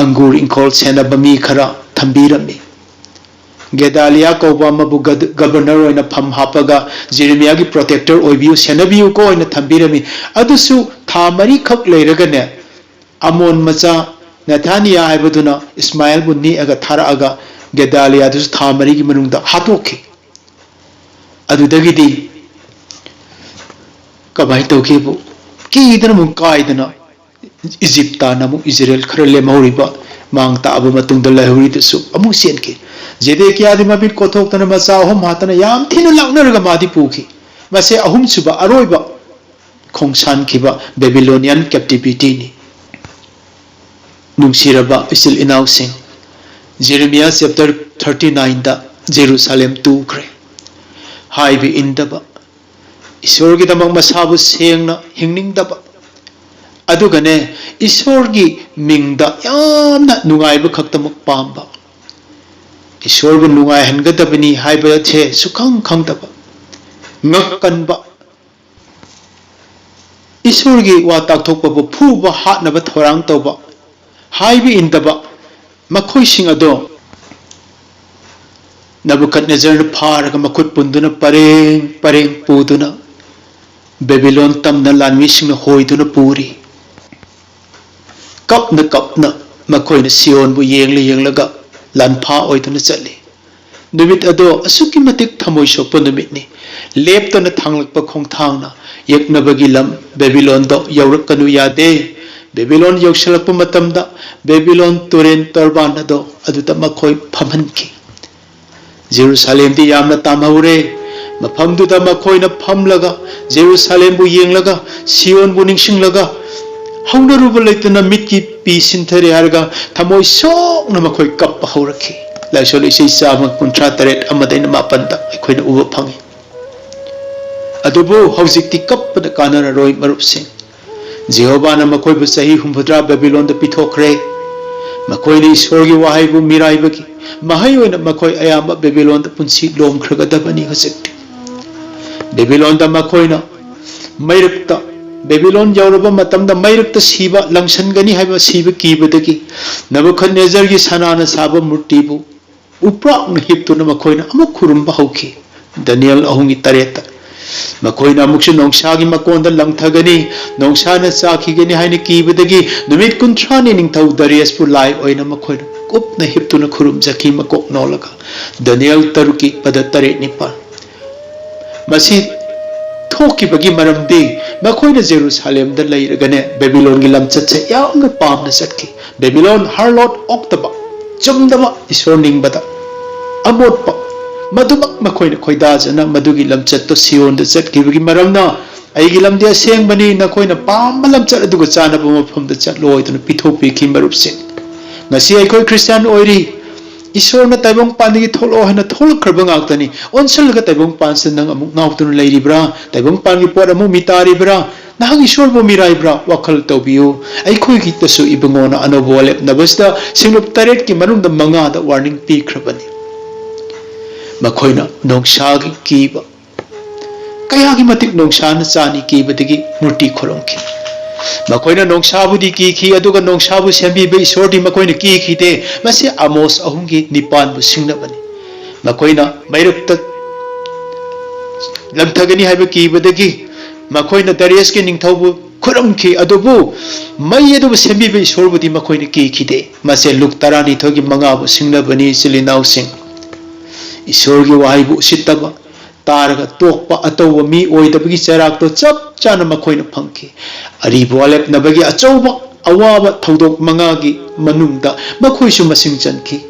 ꯑꯪꯒꯨꯔ ꯏꯪꯈꯣꯜ ꯁꯦꯟꯅꯕ ꯃꯤ ꯈꯔ ꯊꯝꯕꯤꯔꯝꯃꯤ꯫ ꯒꯦꯗꯥꯂꯤꯌꯥ ꯀꯧꯕ ꯑꯃꯕꯨ ꯒꯗ-, ꯒꯕꯔꯅꯔ ꯑꯣꯏꯅ ꯐꯝ ꯍꯥꯞꯄꯒ, "ꯖꯦꯔꯦꯃꯤꯌꯥꯒꯤ ꯄ꯭ꯔꯣꯇꯦꯛꯇꯔ ꯑꯣꯏꯕꯤꯌꯨ, ꯁꯦꯟꯅꯕꯤꯌꯨꯀꯣ" ꯍꯥꯏꯅ ꯊꯝꯕꯤꯔꯝꯃꯤ꯫ ꯑꯗꯨꯁꯨ ꯊꯥ ꯃꯔꯤꯈꯛ ꯂꯩꯔꯒꯅꯦ, ꯑꯃꯣꯟ ꯃꯆꯥ ꯅꯦꯊꯥꯅꯤꯌꯥ ꯍꯥꯏꯕꯗꯨꯅ ꯏꯁꯃꯥꯏꯜꯕꯨ ꯅꯦꯛꯑꯒ ꯊꯥꯔꯛꯑꯒ, ꯒꯦꯗꯥꯂꯤꯌꯥꯗꯨꯁꯨ ꯊꯥ ꯃꯔꯤꯒꯤ ꯃꯅꯨꯡꯗ ꯍꯥꯠꯇꯣꯛꯈꯤ꯫ ꯑꯗꯨꯗꯒꯤꯗꯤ ꯀꯃꯥꯏꯅ ꯇꯧꯒꯦꯕꯨ, ꯀꯤꯗꯅ ꯑꯃꯨꯛ ꯀꯥꯏꯗꯅ ꯏꯖꯤꯞ ꯇꯥꯟꯅ ꯑꯃꯨꯛ ꯏꯖꯔꯦꯜ ꯈꯔ ꯂꯦꯝꯍꯧꯔꯤꯕ, ꯃꯥꯡ ꯇꯥꯛꯑꯕ ꯃꯇꯨꯡꯗ ꯂꯩꯍꯧꯔꯤꯗꯨꯁꯨ ꯑꯃꯨꯛ ꯆꯦꯟꯈꯤ꯫ ꯖꯦꯗꯦꯀꯤꯌꯥꯗꯤ ꯃꯃꯤꯠ ꯀꯣꯊꯣꯛꯇꯅ ꯃꯆꯥ ꯑꯍꯨꯝ ꯍꯥꯠꯇꯅ ꯌꯥꯝ ꯊꯤꯅ ꯂꯥꯛꯅꯔꯒ ꯃꯥꯗꯤ ꯄꯨꯈꯤ꯫ ꯃꯁꯦ ꯑꯍꯨꯝꯁꯨꯕ ꯑꯔꯣꯏꯕ ꯈꯣꯡꯁꯥꯟꯈꯤꯕ ꯕꯦꯕꯤꯂꯣꯅꯤꯌꯥꯟ ꯀꯦꯞꯇꯤꯚꯤꯇꯤꯅꯤ꯫ ꯅꯨꯡꯁꯤꯔꯕ ꯏꯆꯤꯜ ꯏꯅꯥꯎꯁꯤꯡ, ꯖꯦꯔꯦꯃꯤꯌꯥ ꯆꯦꯞꯇꯔ ꯊꯥꯔꯇꯤ ꯅꯥꯏꯟꯗ ꯖꯦꯔꯨꯁꯥꯂꯦꯝ ꯇꯨꯈ꯭ꯔꯦ꯫ ꯍꯥꯏꯕ ꯏꯟꯗꯕ, ꯏꯁꯣꯔꯒꯤꯗꯃꯛ ꯃꯁꯥꯕꯨ ꯁꯦꯡꯅ ꯍꯤꯡꯅꯤꯡꯗꯕ, ꯑꯗꯨꯒꯅꯦ, ꯏꯁꯣꯔꯒꯤ ꯃꯤꯡꯗ ꯌꯥꯝꯅ ꯅꯨꯡꯉꯥꯏꯕ ꯈꯛꯇꯃꯛ ꯄꯥꯝꯕ, ꯏꯁꯣꯔꯕꯨ ꯅꯨꯡꯉꯥꯏꯍꯟꯒꯗꯕꯅꯤ ꯍꯥꯏꯕꯁꯦ ꯁꯨꯈꯪ ꯈꯪꯗꯕ, ꯉꯛꯀꯟꯕ, ꯏꯁꯣꯔꯒꯤ ꯋꯥ ꯇꯥꯛꯊꯣꯛꯄꯕꯨ ꯐꯨꯕ ꯍꯥꯠꯅꯕ ꯊꯧꯔꯥꯡ ꯇꯧꯕ, ꯍꯥꯏꯕ ꯏꯟꯗꯕ, ꯃꯈꯣꯏꯁꯤꯡ ꯑꯗꯣ ꯅꯕꯨꯀꯗꯅꯦꯖꯔꯅ ꯐꯥꯔꯒ ꯃꯈꯨꯠ ꯄꯨꯟꯗꯨꯅ ꯄꯔꯦꯡ ꯄꯔꯦꯡ ꯄꯨꯗꯨꯅ ꯕꯦꯕꯤꯂꯣꯟ ꯇꯝꯅ ꯂꯥꯟꯃꯤꯁꯤꯡꯅ ꯍꯣꯏꯗꯨꯅ ꯄꯨꯔꯤ꯫ ꯀꯞꯅ ꯀꯞꯅ ꯃꯈꯣꯏꯅ ꯁꯤꯌꯣꯟꯕꯨ ꯌꯦꯡꯂ ꯌꯦꯡꯂꯒ ꯂꯥꯟꯐꯥ ꯑꯣꯏꯗꯨꯅ ꯆꯠꯂꯤ꯫ ꯅꯨꯃꯤꯠ ꯑꯗꯣ ꯑꯁꯨꯛꯀꯤ ꯃꯇꯤꯛ ꯊꯃꯣꯏ ꯁꯣꯛꯄ ꯅꯨꯃꯤꯠꯅꯤ꯫ ꯂꯦꯞꯇꯅ ꯊꯥꯡꯂꯛꯄ ꯈꯣꯡꯊꯥꯡꯅ ꯌꯦꯛꯅꯕꯒꯤ ꯂꯝ ꯕꯦꯕꯤꯂꯣꯟꯗꯣ ꯌꯧꯔꯛꯀꯅꯨ ꯌꯥꯗꯦ꯫ ꯕꯦꯕꯤꯂꯣꯟ ꯌꯧꯁꯤꯜꯂꯛꯄ ꯃꯇꯝꯗ ꯕꯦꯕꯤꯂꯣꯟ ꯇꯨꯔꯦꯟ ꯇꯣꯔꯕꯥꯟ ꯑꯗꯣ ꯑꯗꯨꯗ ꯃꯈꯣꯏ ꯐꯝꯍꯟꯈꯤ꯫ ꯖꯦꯔꯨꯁꯥꯂꯦꯝꯗꯤ ꯌꯥꯝꯅ ꯇꯥꯝꯍꯧꯔꯦ꯫ ꯃꯐꯝꯗꯨꯗ ꯃꯈꯣꯏꯅ ꯐꯝꯂꯒ, ꯖꯦꯔꯨꯁꯥꯂꯦꯝꯕꯨ ꯌꯦꯡꯂꯒ, ꯁꯤꯌꯣꯟꯕꯨ ꯅꯤꯡꯁꯤꯡꯂꯒ, ꯍꯧꯅꯔꯨꯕ ꯂꯩꯇꯅ ꯃꯤꯠꯀꯤ ꯄꯤ ꯁꯤꯟꯊꯔꯦ ꯍꯥꯏꯔꯒ ꯊꯃꯣꯏ ꯁꯣꯛꯅ ꯃꯈꯣꯏ ꯀꯞꯄ ꯍꯧꯔꯛꯈꯤ꯫ ꯂꯥꯏꯁꯣꯟ ꯏꯁꯩ ꯆꯥꯝꯃ ꯀꯨꯟꯊ꯭ꯔꯥ ꯇꯔꯦꯠ ꯑꯃꯗꯩꯅ ꯃꯥꯄꯟꯗ ꯑꯩꯈꯣꯏꯅ ꯎꯕ ꯐꯪꯏ꯫ ꯑꯗꯨꯕꯨ ꯍꯧꯖꯤꯛꯇꯤ ꯀꯞꯄꯗ ꯀꯥꯟꯅꯔꯔꯣꯏ, ꯃꯔꯨꯞꯁꯤꯡ꯫ ꯖꯦꯍꯣꯚꯥꯅ ꯃꯈꯣꯏꯕꯨ ꯆꯍꯤ ꯍꯨꯝꯐꯨꯇꯔꯥ ꯕꯦꯕꯤꯂꯣꯟꯗ ꯄꯤꯊꯣꯛꯈ꯭ꯔꯦ꯫ ꯃꯈꯣꯏꯅ ꯏꯁꯣꯔꯒꯤ ꯋꯥꯍꯩꯕꯨ ꯃꯤꯔꯥꯏꯕꯒꯤ ꯃꯍꯩ ꯑꯣꯏꯅ ꯃꯈꯣꯏ ꯑꯌꯥꯝꯕ ꯕꯦꯕꯤꯂꯣꯟꯗ ꯄꯨꯟꯁꯤ ꯂꯣꯝꯈ꯭ꯔꯒꯗꯕꯅꯤ ꯍꯧꯖꯤꯛꯇꯤ꯫ ꯕꯦꯕꯤꯂꯣꯟꯗ ꯃꯈꯣꯏꯅ ꯃꯩꯔꯛꯇ, ꯕꯦꯕꯤꯂꯣꯟ ꯌꯧꯔꯕ ꯃꯇꯝꯗ ꯃꯩꯔꯛꯇ ꯁꯤꯕ ꯂꯪꯁꯟꯒꯅꯤ ꯍꯥꯏꯕ ꯁꯤꯕ ꯀꯤꯕꯗꯒꯤ ꯅꯕꯨꯈꯗꯅꯦꯖꯔꯒꯤ ꯁꯅꯥꯅ ꯁꯥꯕ ꯃꯨꯔꯇꯤꯕꯨ ꯎꯄ꯭ꯔꯥꯛꯅ ꯍꯤꯞꯇꯨꯅ ꯃꯈꯣꯏꯅ ꯑꯃꯨꯛ ꯈꯨꯔꯨꯝꯕ ꯍꯧꯈꯤ꯫ ꯗꯥꯅꯤꯌꯦꯜ ꯑꯍꯨꯝꯒꯤ ꯇꯔꯦꯠꯇ꯫ ꯃꯈꯣꯏꯅ ꯑꯃꯨꯛꯁꯨ ꯅꯣꯡꯁꯥꯒꯤ ꯃꯀꯣꯟꯗ ꯂꯪꯊꯒꯅꯤ, ꯅꯣꯡꯁꯥꯅ ꯆꯥꯈꯤꯒꯅꯤ ꯍꯥꯏꯅ ꯀꯤꯕꯗꯒꯤ ꯅꯨꯃꯤꯠ ꯀꯨꯟꯊ꯭ꯔꯥꯅꯤ ꯅꯤꯡꯊꯧ ꯗꯔꯤꯌꯁꯄꯨ ꯂꯥꯏ ꯑꯣꯏꯅ ꯃꯈꯣꯏꯅ ꯀꯨꯞꯅ ꯍꯤꯞꯇꯨꯅ ꯈꯨꯔꯨꯝꯖꯈꯤ, ꯃꯀꯣꯛ ꯅꯣꯜꯂꯒ꯫ ꯗꯥꯅꯤꯌꯦꯜ ꯇꯔꯨꯛꯀꯤ ꯄꯗ ꯇꯔꯦꯠ ꯅꯤꯄꯥꯜ꯫ ꯃꯁꯤ ꯊꯣꯛꯈꯤꯕꯒꯤ ꯃꯔꯝꯗꯤ ꯃꯈꯣꯏꯅ ꯖꯦꯔꯨꯁꯥꯂꯦꯝꯗ ꯂꯩꯔꯒꯅꯦ ꯕꯦꯕꯤꯂꯣꯟꯒꯤ ꯂꯝꯆꯠꯁꯦ ꯌꯥꯝꯅ ꯄꯥꯝꯅ ꯆꯠꯈꯤ꯫ ꯕꯦꯕꯤꯂꯣꯟ ꯍꯥꯔꯂꯣꯠ, ꯑꯣꯛꯇꯕ, ꯆꯨꯝꯗꯕ, ꯏꯁꯣꯔ ꯅꯤꯡꯕꯗ ꯑꯃꯣꯠꯄ, ꯃꯗꯨꯃꯛ ꯃꯈꯣꯏꯅ ꯈꯣꯏꯗꯥꯖꯅ ꯃꯗꯨꯒꯤ ꯂꯝꯆꯠꯇꯣ ꯁꯤꯌꯣꯟꯗ ꯆꯠꯈꯤꯕꯒꯤ ꯃꯔꯝꯅ, "ꯑꯩꯒꯤ ꯂꯝꯗꯤ ꯑꯁꯦꯡꯕꯅꯤ, ꯅꯈꯣꯏꯅ ꯄꯥꯝꯕ ꯂꯝꯆꯠ ꯑꯗꯨꯒ ꯆꯥꯟꯅꯕ ꯃꯐꯝꯗ ꯆꯠꯂꯣ" ꯍꯥꯏꯗꯨꯅ ꯄꯤꯊꯣꯛꯄꯤꯈꯤ꯫ ꯃꯔꯨꯞꯁꯤꯡ, ꯉꯁꯤ ꯑꯩꯈꯣꯏ ꯈ꯭ꯔꯤꯁꯇꯤꯌꯥꯟ ꯑꯣꯏꯔꯤ, ꯏꯁꯣꯔꯅ ꯇꯥꯏꯕꯪꯄꯥꯟꯗꯒꯤ ꯊꯣꯛꯂꯛꯑꯣ ꯍꯥꯏꯅ ꯊꯣꯛꯂꯛꯈ꯭ꯔꯕ ꯉꯥꯛꯇꯅꯤ꯫ ꯑꯣꯟꯁꯤꯜꯂꯒ ꯇꯥꯏꯕꯪꯄꯥꯟꯁꯤꯗ ꯅꯪ ꯑꯃꯨꯛ ꯉꯥꯎꯗꯨꯅ ꯂꯩꯔꯤꯕ꯭ꯔꯥ? ꯇꯥꯏꯕꯪꯄꯥꯟꯒꯤ ꯄꯣꯠ ꯑꯃꯨꯛ ꯃꯤ ꯇꯥꯔꯤꯕ꯭ꯔꯥ? ꯅꯍꯥꯛ ꯏꯁꯣꯔꯕꯨ ꯃꯤꯔꯥꯏꯕ꯭ꯔꯥ? ꯋꯥꯈꯜ ꯇꯧꯕꯤꯌꯨ꯫ ꯑꯩꯈꯣꯏꯒꯤꯗꯁꯨ ꯏꯕꯨꯡꯉꯣꯅ ꯑꯅꯧꯕ ꯋꯥꯔꯦꯞꯅꯕꯁꯤꯗ ꯁꯤꯡꯂꯨꯞ ꯇꯔꯦꯠꯀꯤ ꯃꯅꯨꯡꯗ ꯃꯉꯥꯗ ꯋꯥꯔꯅꯤꯡ ꯄꯤꯈ꯭ꯔꯕꯅꯤ꯫ ꯃꯈꯣꯏꯅ ꯅꯣꯡꯁꯥꯒꯤ ꯀꯤꯕ ꯀꯌꯥꯒꯤ ꯃꯇꯤꯛ ꯅꯣꯡꯁꯥꯅ ꯆꯥꯅꯤ ꯀꯤꯕꯗꯒꯤ ꯃꯨꯔꯇꯤ ꯈꯨꯔꯨꯝꯈꯤ꯫ ꯃꯈꯣꯏꯅ ꯅꯣꯡꯁꯥꯕꯨꯗꯤ ꯀꯤꯈꯤ, ꯑꯗꯨꯒ ꯅꯣꯡꯁꯥꯕꯨ ꯁꯦꯝꯕꯤꯕ ꯏꯁꯣꯔꯗꯤ ꯃꯈꯣꯏꯅ ꯀꯤꯈꯤꯗꯦ꯫ ꯃꯁꯤ ꯑꯃꯣꯁ ꯑꯍꯨꯝꯒꯤ ꯅꯤꯄꯥꯟꯕꯨ ꯁꯤꯡꯅꯕꯅꯤ꯫ ꯃꯈꯣꯏꯅ ꯃꯩꯔꯛꯇ ꯂꯪꯊꯒꯅꯤ ꯍꯥꯏꯕ ꯀꯤꯕꯗꯒꯤ ꯃꯈꯣꯏꯅ ꯗꯔꯤꯌꯁꯀꯤ ꯅꯤꯡꯊꯧꯕꯨ ꯈꯨꯔꯨꯝꯈꯤ, ꯑꯗꯨꯕꯨ ꯃꯩ ꯑꯗꯨꯕꯨ ꯁꯦꯝꯕꯤꯕ ꯏꯁꯣꯔꯕꯨꯗꯤ ꯃꯈꯣꯏꯅ ꯀꯤꯈꯤꯗꯦ꯫ ꯃꯁꯦ ꯂꯨꯛ ꯇꯔꯥꯅꯤꯊꯣꯏꯒꯤ ꯃꯉꯥꯕꯨ ꯁꯤꯡꯅꯕꯅꯤ, ꯏꯆꯤꯜ ꯏꯅꯥꯎꯁꯤꯡ꯫ ꯏꯁꯣꯔꯒꯤ ꯋꯥꯍꯩꯕꯨ ꯎꯁꯤꯠꯇꯕ, ꯇꯥꯔꯒ ꯇꯣꯛꯄ ꯑꯇꯧꯕ ꯃꯤ ꯑꯣꯏꯗꯕꯒꯤ ꯆꯩꯔꯥꯛꯇꯣ ꯆꯞ ꯆꯥꯅ ꯃꯈꯣꯏꯅ ꯐꯪꯈꯤ꯫ ꯑꯔꯤꯕ ꯋꯥꯔꯦꯞꯅꯕꯒꯤ ꯑꯆꯧꯕ ꯑꯋꯥꯕ ꯊꯧꯗꯣꯛ ꯃꯉꯥꯒꯤ ꯃꯅꯨꯡꯗ ꯃꯈꯣꯏꯁꯨ ꯃꯁꯤꯡ ꯆꯟꯈꯤ꯫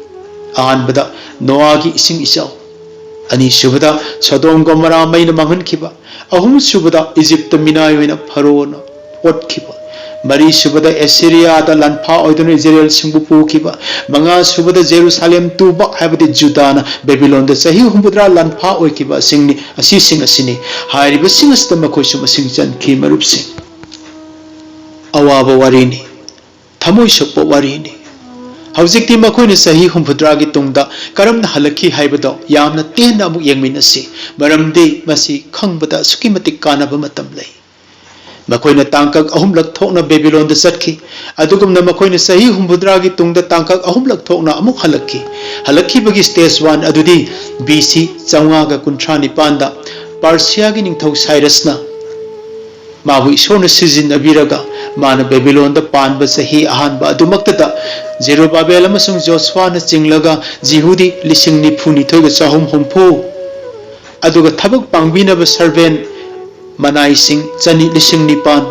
ꯑꯍꯥꯟꯕꯗ ꯅꯣꯋꯥꯒꯤ ꯏꯁꯤꯡ ꯏꯆꯥꯎ, ꯑꯅꯤꯁꯨꯕꯗ ꯁꯣꯗꯣꯝ ꯒꯣꯃꯣꯔꯥ ꯃꯩꯅ ꯃꯥꯡꯍꯟꯈꯤꯕ, ꯑꯍꯨꯝꯁꯨꯕꯗ ꯏꯖꯤꯞꯇ ꯃꯤꯅꯥꯏ ꯑꯣꯏꯅ ꯐꯔꯣꯅ ꯑꯣꯠꯈꯤꯕ, ꯃꯔꯤꯁꯨꯕꯗ ꯑꯦꯁꯤꯔꯤꯌꯥꯗ ꯂꯥꯟꯐꯥ ꯑꯣꯏꯗꯨꯅ ꯏꯖꯔꯦꯜꯁꯤꯡꯕꯨ ꯄꯨꯈꯤꯕ, ꯃꯉꯥꯁꯨꯕꯗ ꯖꯦꯔꯨꯁꯥꯂꯦꯝ ꯇꯨꯕ ꯍꯥꯏꯕꯗꯤ ꯖꯨꯗꯥꯅ ꯕꯦꯕꯤꯂꯣꯟꯗ ꯆꯍꯤ ꯍꯨꯝꯐꯨꯇꯔꯥ ꯂꯥꯟꯐꯥ ꯑꯣꯏꯈꯤꯕ ꯑꯁꯤꯡꯅꯤ, ꯑꯁꯤꯁꯤꯡ ꯑꯁꯤꯅꯤ꯫ ꯍꯥꯏꯔꯤꯕꯁꯤꯡ ꯑꯁꯤꯗ ꯃꯈꯣꯏꯁꯨ ꯃꯁꯤꯡ ꯆꯟꯈꯤ, ꯃꯔꯨꯞꯁꯤꯡ꯫ ꯑꯋꯥꯕ ꯋꯥꯔꯤꯅꯤ, ꯊꯃꯣꯏ ꯁꯣꯛꯄ ꯋꯥꯔꯤꯅꯤ꯫ ꯍꯧꯖꯤꯛꯇꯤ ꯃꯈꯣꯏꯅ ꯆꯍꯤ ꯍꯨꯝꯐꯨꯇꯔꯥꯒꯤ ꯇꯨꯡꯗ ꯀꯔꯝꯅ ꯍꯜꯂꯛꯈꯤ ꯍꯥꯏꯕꯗꯣ ꯌꯥꯝꯅ ꯇꯦꯟꯅ ꯑꯃꯨꯛ ꯌꯦꯡꯃꯤꯟꯅꯁꯤ, ꯃꯔꯝꯗꯤ ꯃꯁꯤ ꯈꯪꯕꯗ ꯑꯁꯨꯛꯀꯤ ꯃꯇꯤꯛ ꯀꯥꯟꯅꯕ ꯃꯇꯝ ꯂꯩ꯫ ꯃꯈꯣꯏꯅ ꯇꯥꯡꯀꯛ ꯑꯍꯨꯝꯂꯛ ꯊꯣꯛꯅ ꯕꯦꯕꯤꯂꯣꯟꯗ ꯆꯠꯈꯤ꯫ ꯑꯗꯨꯒꯨꯝꯅ ꯃꯈꯣꯏꯅ ꯆꯍꯤ ꯍꯨꯝꯐꯨꯇꯔꯥꯒꯤ ꯇꯨꯡꯗ ꯇꯥꯡꯀꯛ ꯑꯍꯨꯝꯂꯛ ꯊꯣꯛꯅ ꯑꯃꯨꯛ ꯍꯜꯂꯛꯈꯤ꯫ ꯍꯜꯂꯛꯈꯤꯕꯒꯤ stage one ꯑꯗꯨꯗꯤ B C ꯆꯥꯝꯃꯉꯥꯒ ꯀꯨꯟꯊ꯭ꯔꯥ ꯅꯤꯄꯥꯟꯗ ꯄꯥꯔꯁꯤꯌꯥꯒꯤ ꯅꯤꯡꯊꯧ ꯁꯥꯏꯔꯁꯅ ꯃꯥꯕꯨ ꯏꯁꯣꯔꯅ ꯁꯤꯖꯤꯟꯅꯕꯤꯔꯒ ꯃꯥꯅ ꯕꯦꯕꯤꯂꯣꯟꯗ ꯄꯥꯟꯕ ꯆꯍꯤ ꯑꯍꯥꯟꯕ ꯑꯗꯨꯃꯛꯇꯗ ꯖꯦꯔꯨꯕꯥꯕꯦꯜ ꯑꯃꯁꯨꯡ ꯖꯣꯁꯨꯋꯥꯅ ꯆꯤꯡꯂꯒ ꯖꯤꯍꯨꯗꯤ ꯂꯤꯁꯤꯡ ꯅꯤꯐꯨ ꯅꯤꯊꯣꯏꯒ ꯆꯍꯨꯝ ꯍꯨꯝꯐꯨ, ꯑꯗꯨꯒ ꯊꯕꯛ ꯄꯥꯡꯕꯤꯅꯕ servant ꯃꯅꯥꯏꯁꯤꯡ ꯆꯅꯤ, ꯂꯤꯁꯤꯡ ꯅꯤꯄꯥꯟ,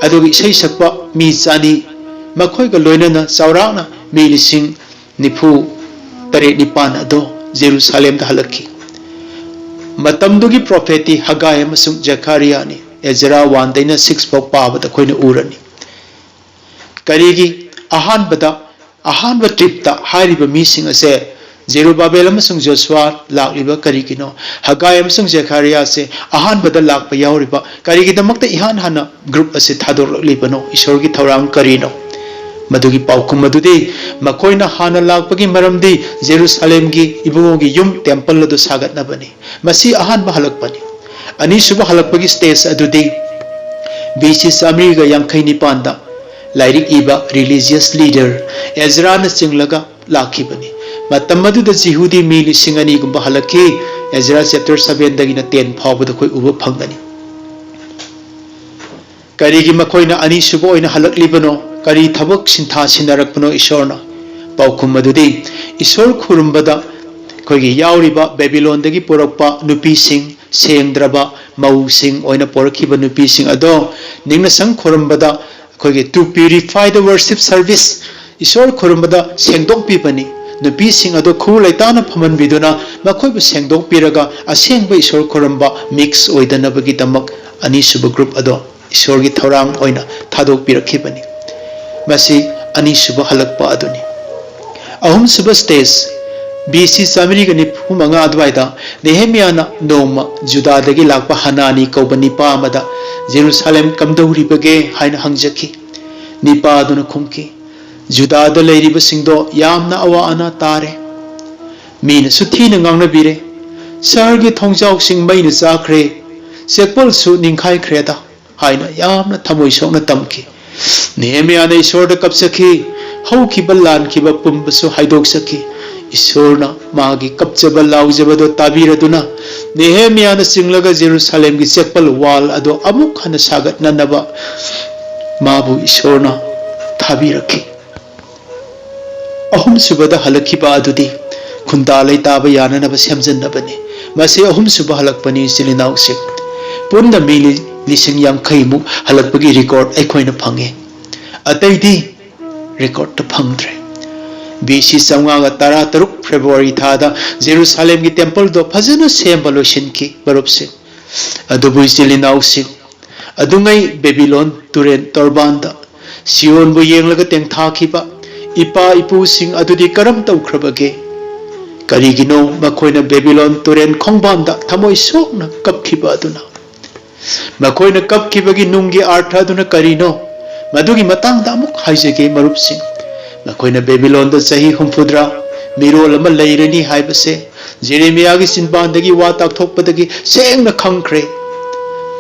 ꯑꯗꯨꯒ ꯏꯁꯩ ꯁꯛꯄ ꯃꯤ ꯆꯅꯤ, ꯃꯈꯣꯏꯒ ꯂꯣꯏꯅꯅ ꯆꯥꯎꯔꯥꯛꯅ ꯃꯤ ꯂꯤꯁꯤꯡ ꯅꯤꯐꯨ ꯇꯔꯦꯠ ꯅꯤꯄꯥꯟ ꯑꯗꯨ ꯖꯦꯔꯨꯁꯥꯂꯦꯝꯗ ꯍꯜꯂꯛꯈꯤ꯫ ꯃꯇꯝꯗꯨꯒꯤ ꯄ꯭ꯔꯣꯐꯦꯠꯇꯤ ꯍꯒꯥꯏ ꯑꯃꯁꯨꯡ ꯖꯦꯈꯥꯔꯤꯌꯥꯅꯤ꯫ ꯑꯦꯖꯔꯥ one ꯗꯩꯅ six ꯐꯥꯎ ꯄꯥꯕꯗ ꯑꯩꯈꯣꯏꯅ ꯎꯔꯅꯤ꯫ ꯀꯔꯤꯒꯤ ꯑꯍꯥꯟꯕꯗ ꯑꯍꯥꯟꯕ ꯇ꯭ꯔꯤꯞꯇ ꯍꯥꯏꯔꯤꯕ ꯃꯤꯁꯤꯡ ꯑꯁꯦ ꯖꯦꯔꯨꯕꯥꯕꯦꯜ ꯑꯃꯁꯨꯡ ꯖꯣꯁꯨꯋꯥ ꯂꯥꯛꯂꯤꯕ ꯀꯔꯤꯒꯤꯅꯣ? ꯍꯒꯥꯏ ꯑꯃꯁꯨꯡ ꯖꯦꯈꯥꯔꯤꯌꯥꯁꯦ ꯑꯍꯥꯟꯕꯗ ꯂꯥꯛꯄ ꯌꯥꯎꯔꯤꯕ ꯀꯔꯤꯒꯤꯗꯃꯛꯇ ꯏꯍꯥꯟ ꯍꯥꯟꯅ ꯒ꯭ꯔꯨꯞ ꯑꯁꯤ ꯊꯥꯗꯣꯔꯛꯂꯤꯕꯅꯣ? ꯏꯁꯣꯔꯒꯤ ꯊꯧꯔꯥꯡ ꯀꯔꯤꯅꯣ? ꯃꯗꯨꯒꯤ ꯄꯥꯎꯈꯨꯝ ꯑꯗꯨꯗꯤ ꯃꯈꯣꯏꯅ ꯍꯥꯟꯅ ꯂꯥꯛꯄꯒꯤ ꯃꯔꯝꯗꯤ ꯖꯦꯔꯨꯁꯥꯂꯦꯝꯒꯤ ꯏꯕꯨꯡꯉꯣꯒꯤ ꯌꯨꯝ, ꯇꯦꯝꯄꯜ ꯑꯗꯨ ꯁꯥꯒꯠꯅꯕꯅꯤ꯫ ꯃꯁꯤ ꯑꯍꯥꯟꯕ ꯍꯜꯂꯛꯄꯅꯤ꯫ ꯑꯅꯤꯁꯨꯕ ꯍꯜꯂꯛꯄꯒꯤ ꯁ꯭ꯇꯦꯖ ꯑꯗꯨꯗꯤ ꯕꯤ ꯁꯤ ꯆꯥꯃꯔꯤꯒ ꯌꯥꯡꯈꯩ ꯅꯤꯄꯥꯟꯗ ꯂꯥꯏꯔꯤꯛ ꯏꯕ ꯔꯤꯂꯤꯖꯤꯌꯁ ꯂꯤꯗꯔ ꯑꯦꯖ꯭ꯔꯥꯅ ꯆꯤꯡꯂꯒ ꯂꯥꯛꯈꯤꯕꯅꯤ꯫ ꯃꯇꯝ ꯑꯗꯨꯗ ꯖꯤꯍꯨꯗꯤ ꯃꯤ ꯂꯤꯁꯤꯡ ꯑꯅꯤꯒꯨꯝꯕ ꯍꯜꯂꯛꯈꯤ꯫ ꯑꯦꯖ꯭ꯔꯥ ꯆꯦꯞꯇꯔ ꯁꯚꯦꯟꯗꯒꯤꯅ ꯇꯦꯟ ꯐꯥꯎꯕꯗ ꯑꯩꯈꯣꯏ ꯎꯕ ꯐꯪꯒꯅꯤ꯫ ꯀꯔꯤꯒꯤ ꯃꯈꯣꯏꯅ ꯑꯅꯤꯁꯨꯕ ꯑꯣꯏꯅ ꯍꯜꯂꯛꯂꯤꯕꯅꯣ? ꯀꯔꯤ ꯊꯕꯛ ꯁꯤꯟꯊꯥ ꯁꯤꯟꯅꯔꯛꯄꯅꯣ ꯏꯁꯣꯔꯅ? ꯄꯥꯎꯈꯨꯝ ꯑꯗꯨꯗꯤ ꯏꯁꯣꯔ ꯈꯨꯔꯨꯝꯕꯗ ꯑꯩꯈꯣꯏꯒꯤ ꯌꯥꯎꯔꯤꯕ ꯕꯦꯕꯤꯂꯣꯟꯗꯒꯤ ꯄꯨꯔꯛꯄ ꯅꯨꯄꯤꯁꯤꯡ, ꯁꯦꯡꯗ꯭ꯔꯕ ꯃꯧꯁꯤꯡ ꯑꯣꯏꯅ ꯄꯣꯔꯛꯈꯤꯕ ꯅꯨꯄꯤꯁꯤꯡ ꯑꯗꯣ ꯅꯤꯡꯅꯁꯪ ꯈꯨꯔꯨꯝꯕꯗ ꯑꯩꯈꯣꯏꯒꯤ to purify the worship service, ꯏꯁꯣꯔ ꯈꯨꯔꯨꯝꯕꯗ ꯁꯦꯡꯗꯣꯛꯄꯤꯕꯅꯤ꯫ ꯅꯨꯄꯤꯁꯤꯡ ꯑꯗꯣ ꯈꯨ ꯂꯩꯇꯥꯅ ꯐꯝꯍꯟꯕꯤꯗꯨꯅ ꯃꯈꯣꯏꯕꯨ ꯁꯦꯡꯗꯣꯛꯄꯤꯔꯒ ꯑꯁꯦꯡꯕ ꯏꯁꯣꯔ ꯈꯨꯔꯨꯝꯕ ꯃꯤꯛꯁ ꯑꯣꯏꯗꯅꯕꯒꯤꯗꯃꯛ ꯑꯅꯤꯁꯨꯕ ꯒ꯭ꯔꯨꯞ ꯑꯗꯣ ꯏꯁꯣꯔꯒꯤ ꯊꯧꯔꯥꯡ ꯑꯣꯏꯅ ꯊꯥꯗꯣꯛꯄꯤꯔꯛꯈꯤꯕꯅꯤ꯫ ꯃꯁꯤ ꯑꯅꯤꯁꯨꯕ ꯍꯜꯂꯛꯄ ꯑꯗꯨꯅꯤ꯫ ꯑꯍꯨꯝꯁꯨꯕ ꯁ꯭ꯇꯦꯖ, ꯕꯤ ꯁꯤ ꯆꯥꯃꯔꯤꯒ ꯅꯤꯐꯨ ꯃꯉꯥ ꯑꯗꯨꯋꯥꯏꯗ ꯅꯦꯍꯦꯃꯤꯌꯥꯅ ꯅꯣꯡꯃ ꯖꯨꯗꯥꯗꯒꯤ ꯂꯥꯛꯄ ꯍꯅꯥꯅꯤ ꯀꯧꯕ ꯅꯤꯄꯥ ꯑꯃꯗ ꯖꯦꯔꯨꯁꯥꯂꯦꯝ ꯀꯝꯗꯧꯔꯤꯕꯒꯦ ꯍꯥꯏꯅ ꯍꯪꯖꯈꯤ꯫ ꯅꯤꯄꯥ ꯑꯗꯨꯅ ꯈꯨꯝꯈꯤ, "ꯖꯨꯗꯥꯗ ꯂꯩꯔꯤꯕꯁꯤꯡꯗꯣ ꯌꯥꯝꯅ ꯑꯋꯥ ꯑꯅꯥ ꯇꯥꯔꯦ꯫ ꯃꯤꯅꯁꯨ ꯊꯤꯅ ꯉꯥꯡꯅꯕꯤꯔꯦ꯫ ꯁꯍꯔꯒꯤ ꯊꯣꯡꯖꯥꯎꯁꯤꯡ ꯃꯩꯅ ꯆꯥꯈ꯭ꯔꯦ꯫ ꯆꯦꯛꯄꯜꯁꯨ ꯅꯤꯡꯈꯥꯏꯈ꯭ꯔꯦꯗ" ꯍꯥꯏꯅ ꯌꯥꯝꯅ ꯊꯃꯣꯏ ꯁꯣꯛꯅ ꯇꯝꯈꯤ꯫ ꯅꯦꯍꯦꯃꯤꯌꯥꯅ ꯏꯁꯣꯔꯗ ꯀꯞꯆꯈꯤ꯫ ꯍꯧꯈꯤꯕ ꯂꯥꯟꯈꯤꯕ ꯄꯨꯝꯕꯁꯨ ꯍꯥꯏꯗꯣꯛꯆꯈꯤ꯫ ꯏꯁꯣꯔꯅ ꯃꯥꯒꯤ ꯀꯞꯆꯕ ꯂꯥꯎꯖꯕꯗꯣ ꯇꯥꯕꯤꯔꯗꯨꯅ ꯅꯦꯍꯦꯃꯤꯌꯥꯅ ꯆꯤꯡꯂꯒ ꯖꯦꯔꯨꯁꯥꯂꯦꯝꯒꯤ ꯆꯦꯛꯄꯜ ꯋꯥꯜ ꯑꯗꯣ ꯑꯃꯨꯛ ꯍꯟꯅ ꯁꯥꯒꯠꯅꯅꯕ ꯃꯥꯕꯨ ꯏꯁꯣꯔꯅ ꯊꯥꯕꯤꯔꯛꯈꯤ꯫ ꯑꯍꯨꯝꯁꯨꯕꯗ ꯍꯜꯂꯛꯈꯤꯕ ꯑꯗꯨꯗꯤ ꯈꯨꯟꯗꯥ ꯂꯩꯇꯥꯕ ꯌꯥꯅꯅꯕ ꯁꯦꯝꯖꯟꯅꯕꯅꯤ꯫ ꯃꯁꯤ ꯑꯍꯨꯝꯁꯨꯕ ꯍꯜꯂꯛꯄꯅꯤ, ꯏꯆꯤꯜ ꯏꯅꯥꯎꯁꯤꯡ꯫ ꯄꯨꯟꯅ ꯃꯤ ꯂꯤ-, ꯂꯤꯁꯤꯡ ꯌꯥꯡꯈꯩꯃꯨꯛ ꯍꯜꯂꯛꯄꯒꯤ ꯔꯦꯀꯣꯔꯗ ꯑꯩꯈꯣꯏꯅ ꯐꯪꯉꯤ꯫ ꯑꯇꯩꯗꯤ ꯔꯦꯀꯣꯔꯗꯇ ꯐꯪꯗ꯭ꯔꯦ꯫ ꯕꯤ ꯁꯤ ꯆꯥꯝꯃꯉꯥꯒ ꯇꯔꯥꯇꯔꯨꯛ ꯐꯦꯕ꯭ꯔꯨꯋꯥꯔꯤ ꯊꯥꯗ ꯖꯦꯔꯨꯁꯥꯂꯦꯝꯒꯤ ꯇꯦꯝꯄꯜꯗꯣ ꯐꯖꯅ ꯁꯦꯝꯕ ꯂꯣꯏꯁꯤꯟꯈꯤ, ꯃꯔꯨꯞꯁꯤꯡ꯫ ꯑꯗꯨꯕꯨ ꯏꯆꯤꯜ ꯏꯅꯥꯎꯁꯤꯡ, ꯑꯗꯨꯉꯩ ꯕꯦꯕꯤꯂꯣꯟ ꯇꯨꯔꯦꯜ ꯇꯣꯔꯕꯥꯟꯗ ꯁꯤꯌꯣꯟꯕꯨ ꯌꯦꯡꯂꯒ ꯇꯦꯡꯊꯥꯈꯤꯕ, ꯏꯄꯥ ꯏꯄꯨꯁꯤꯡ ꯑꯗꯨꯗꯤ ꯀꯔꯝ ꯇꯧꯈ꯭ꯔꯕꯒꯦ? ꯀꯔꯤꯒꯤꯅꯣ ꯃꯈꯣꯏꯅ ꯕꯦꯕꯤꯂꯣꯟ ꯇꯨꯔꯦꯜ ꯈꯣꯡꯕꯥꯟꯗ ꯊꯃꯣꯏ ꯁꯣꯛꯅ ꯀꯞꯈꯤꯕ ꯑꯗꯨꯅ? ꯃꯈꯣꯏꯅ ꯀꯞꯈꯤꯕꯒꯤ ꯅꯨꯡꯒꯤ ꯑꯥꯔꯊ ꯑꯗꯨꯅ ꯀꯔꯤꯅꯣ? ꯃꯗꯨꯒꯤ ꯃꯇꯥꯡꯗ ꯑꯃꯨꯛ ꯍꯥꯏꯖꯒꯦ, ꯃꯔꯨꯞꯁꯤꯡ꯫ ꯃꯈꯣꯏꯅ ꯕꯦꯕꯤꯂꯣꯟꯗ ꯆꯍꯤ ꯍꯨꯝꯐꯨꯇꯔꯥ ꯃꯤꯔꯣꯜ ꯑꯃ ꯂꯩꯔꯅꯤ ꯍꯥꯏꯕꯁꯦ ꯖꯦꯔꯦꯃꯤꯌꯥꯒꯤ ꯆꯤꯟꯕꯥꯟꯗꯒꯤ ꯋꯥ ꯇꯥꯛꯊꯣꯛꯄꯗꯒꯤ ꯁꯦꯡꯅ ꯈꯪꯈ꯭ꯔꯦ꯫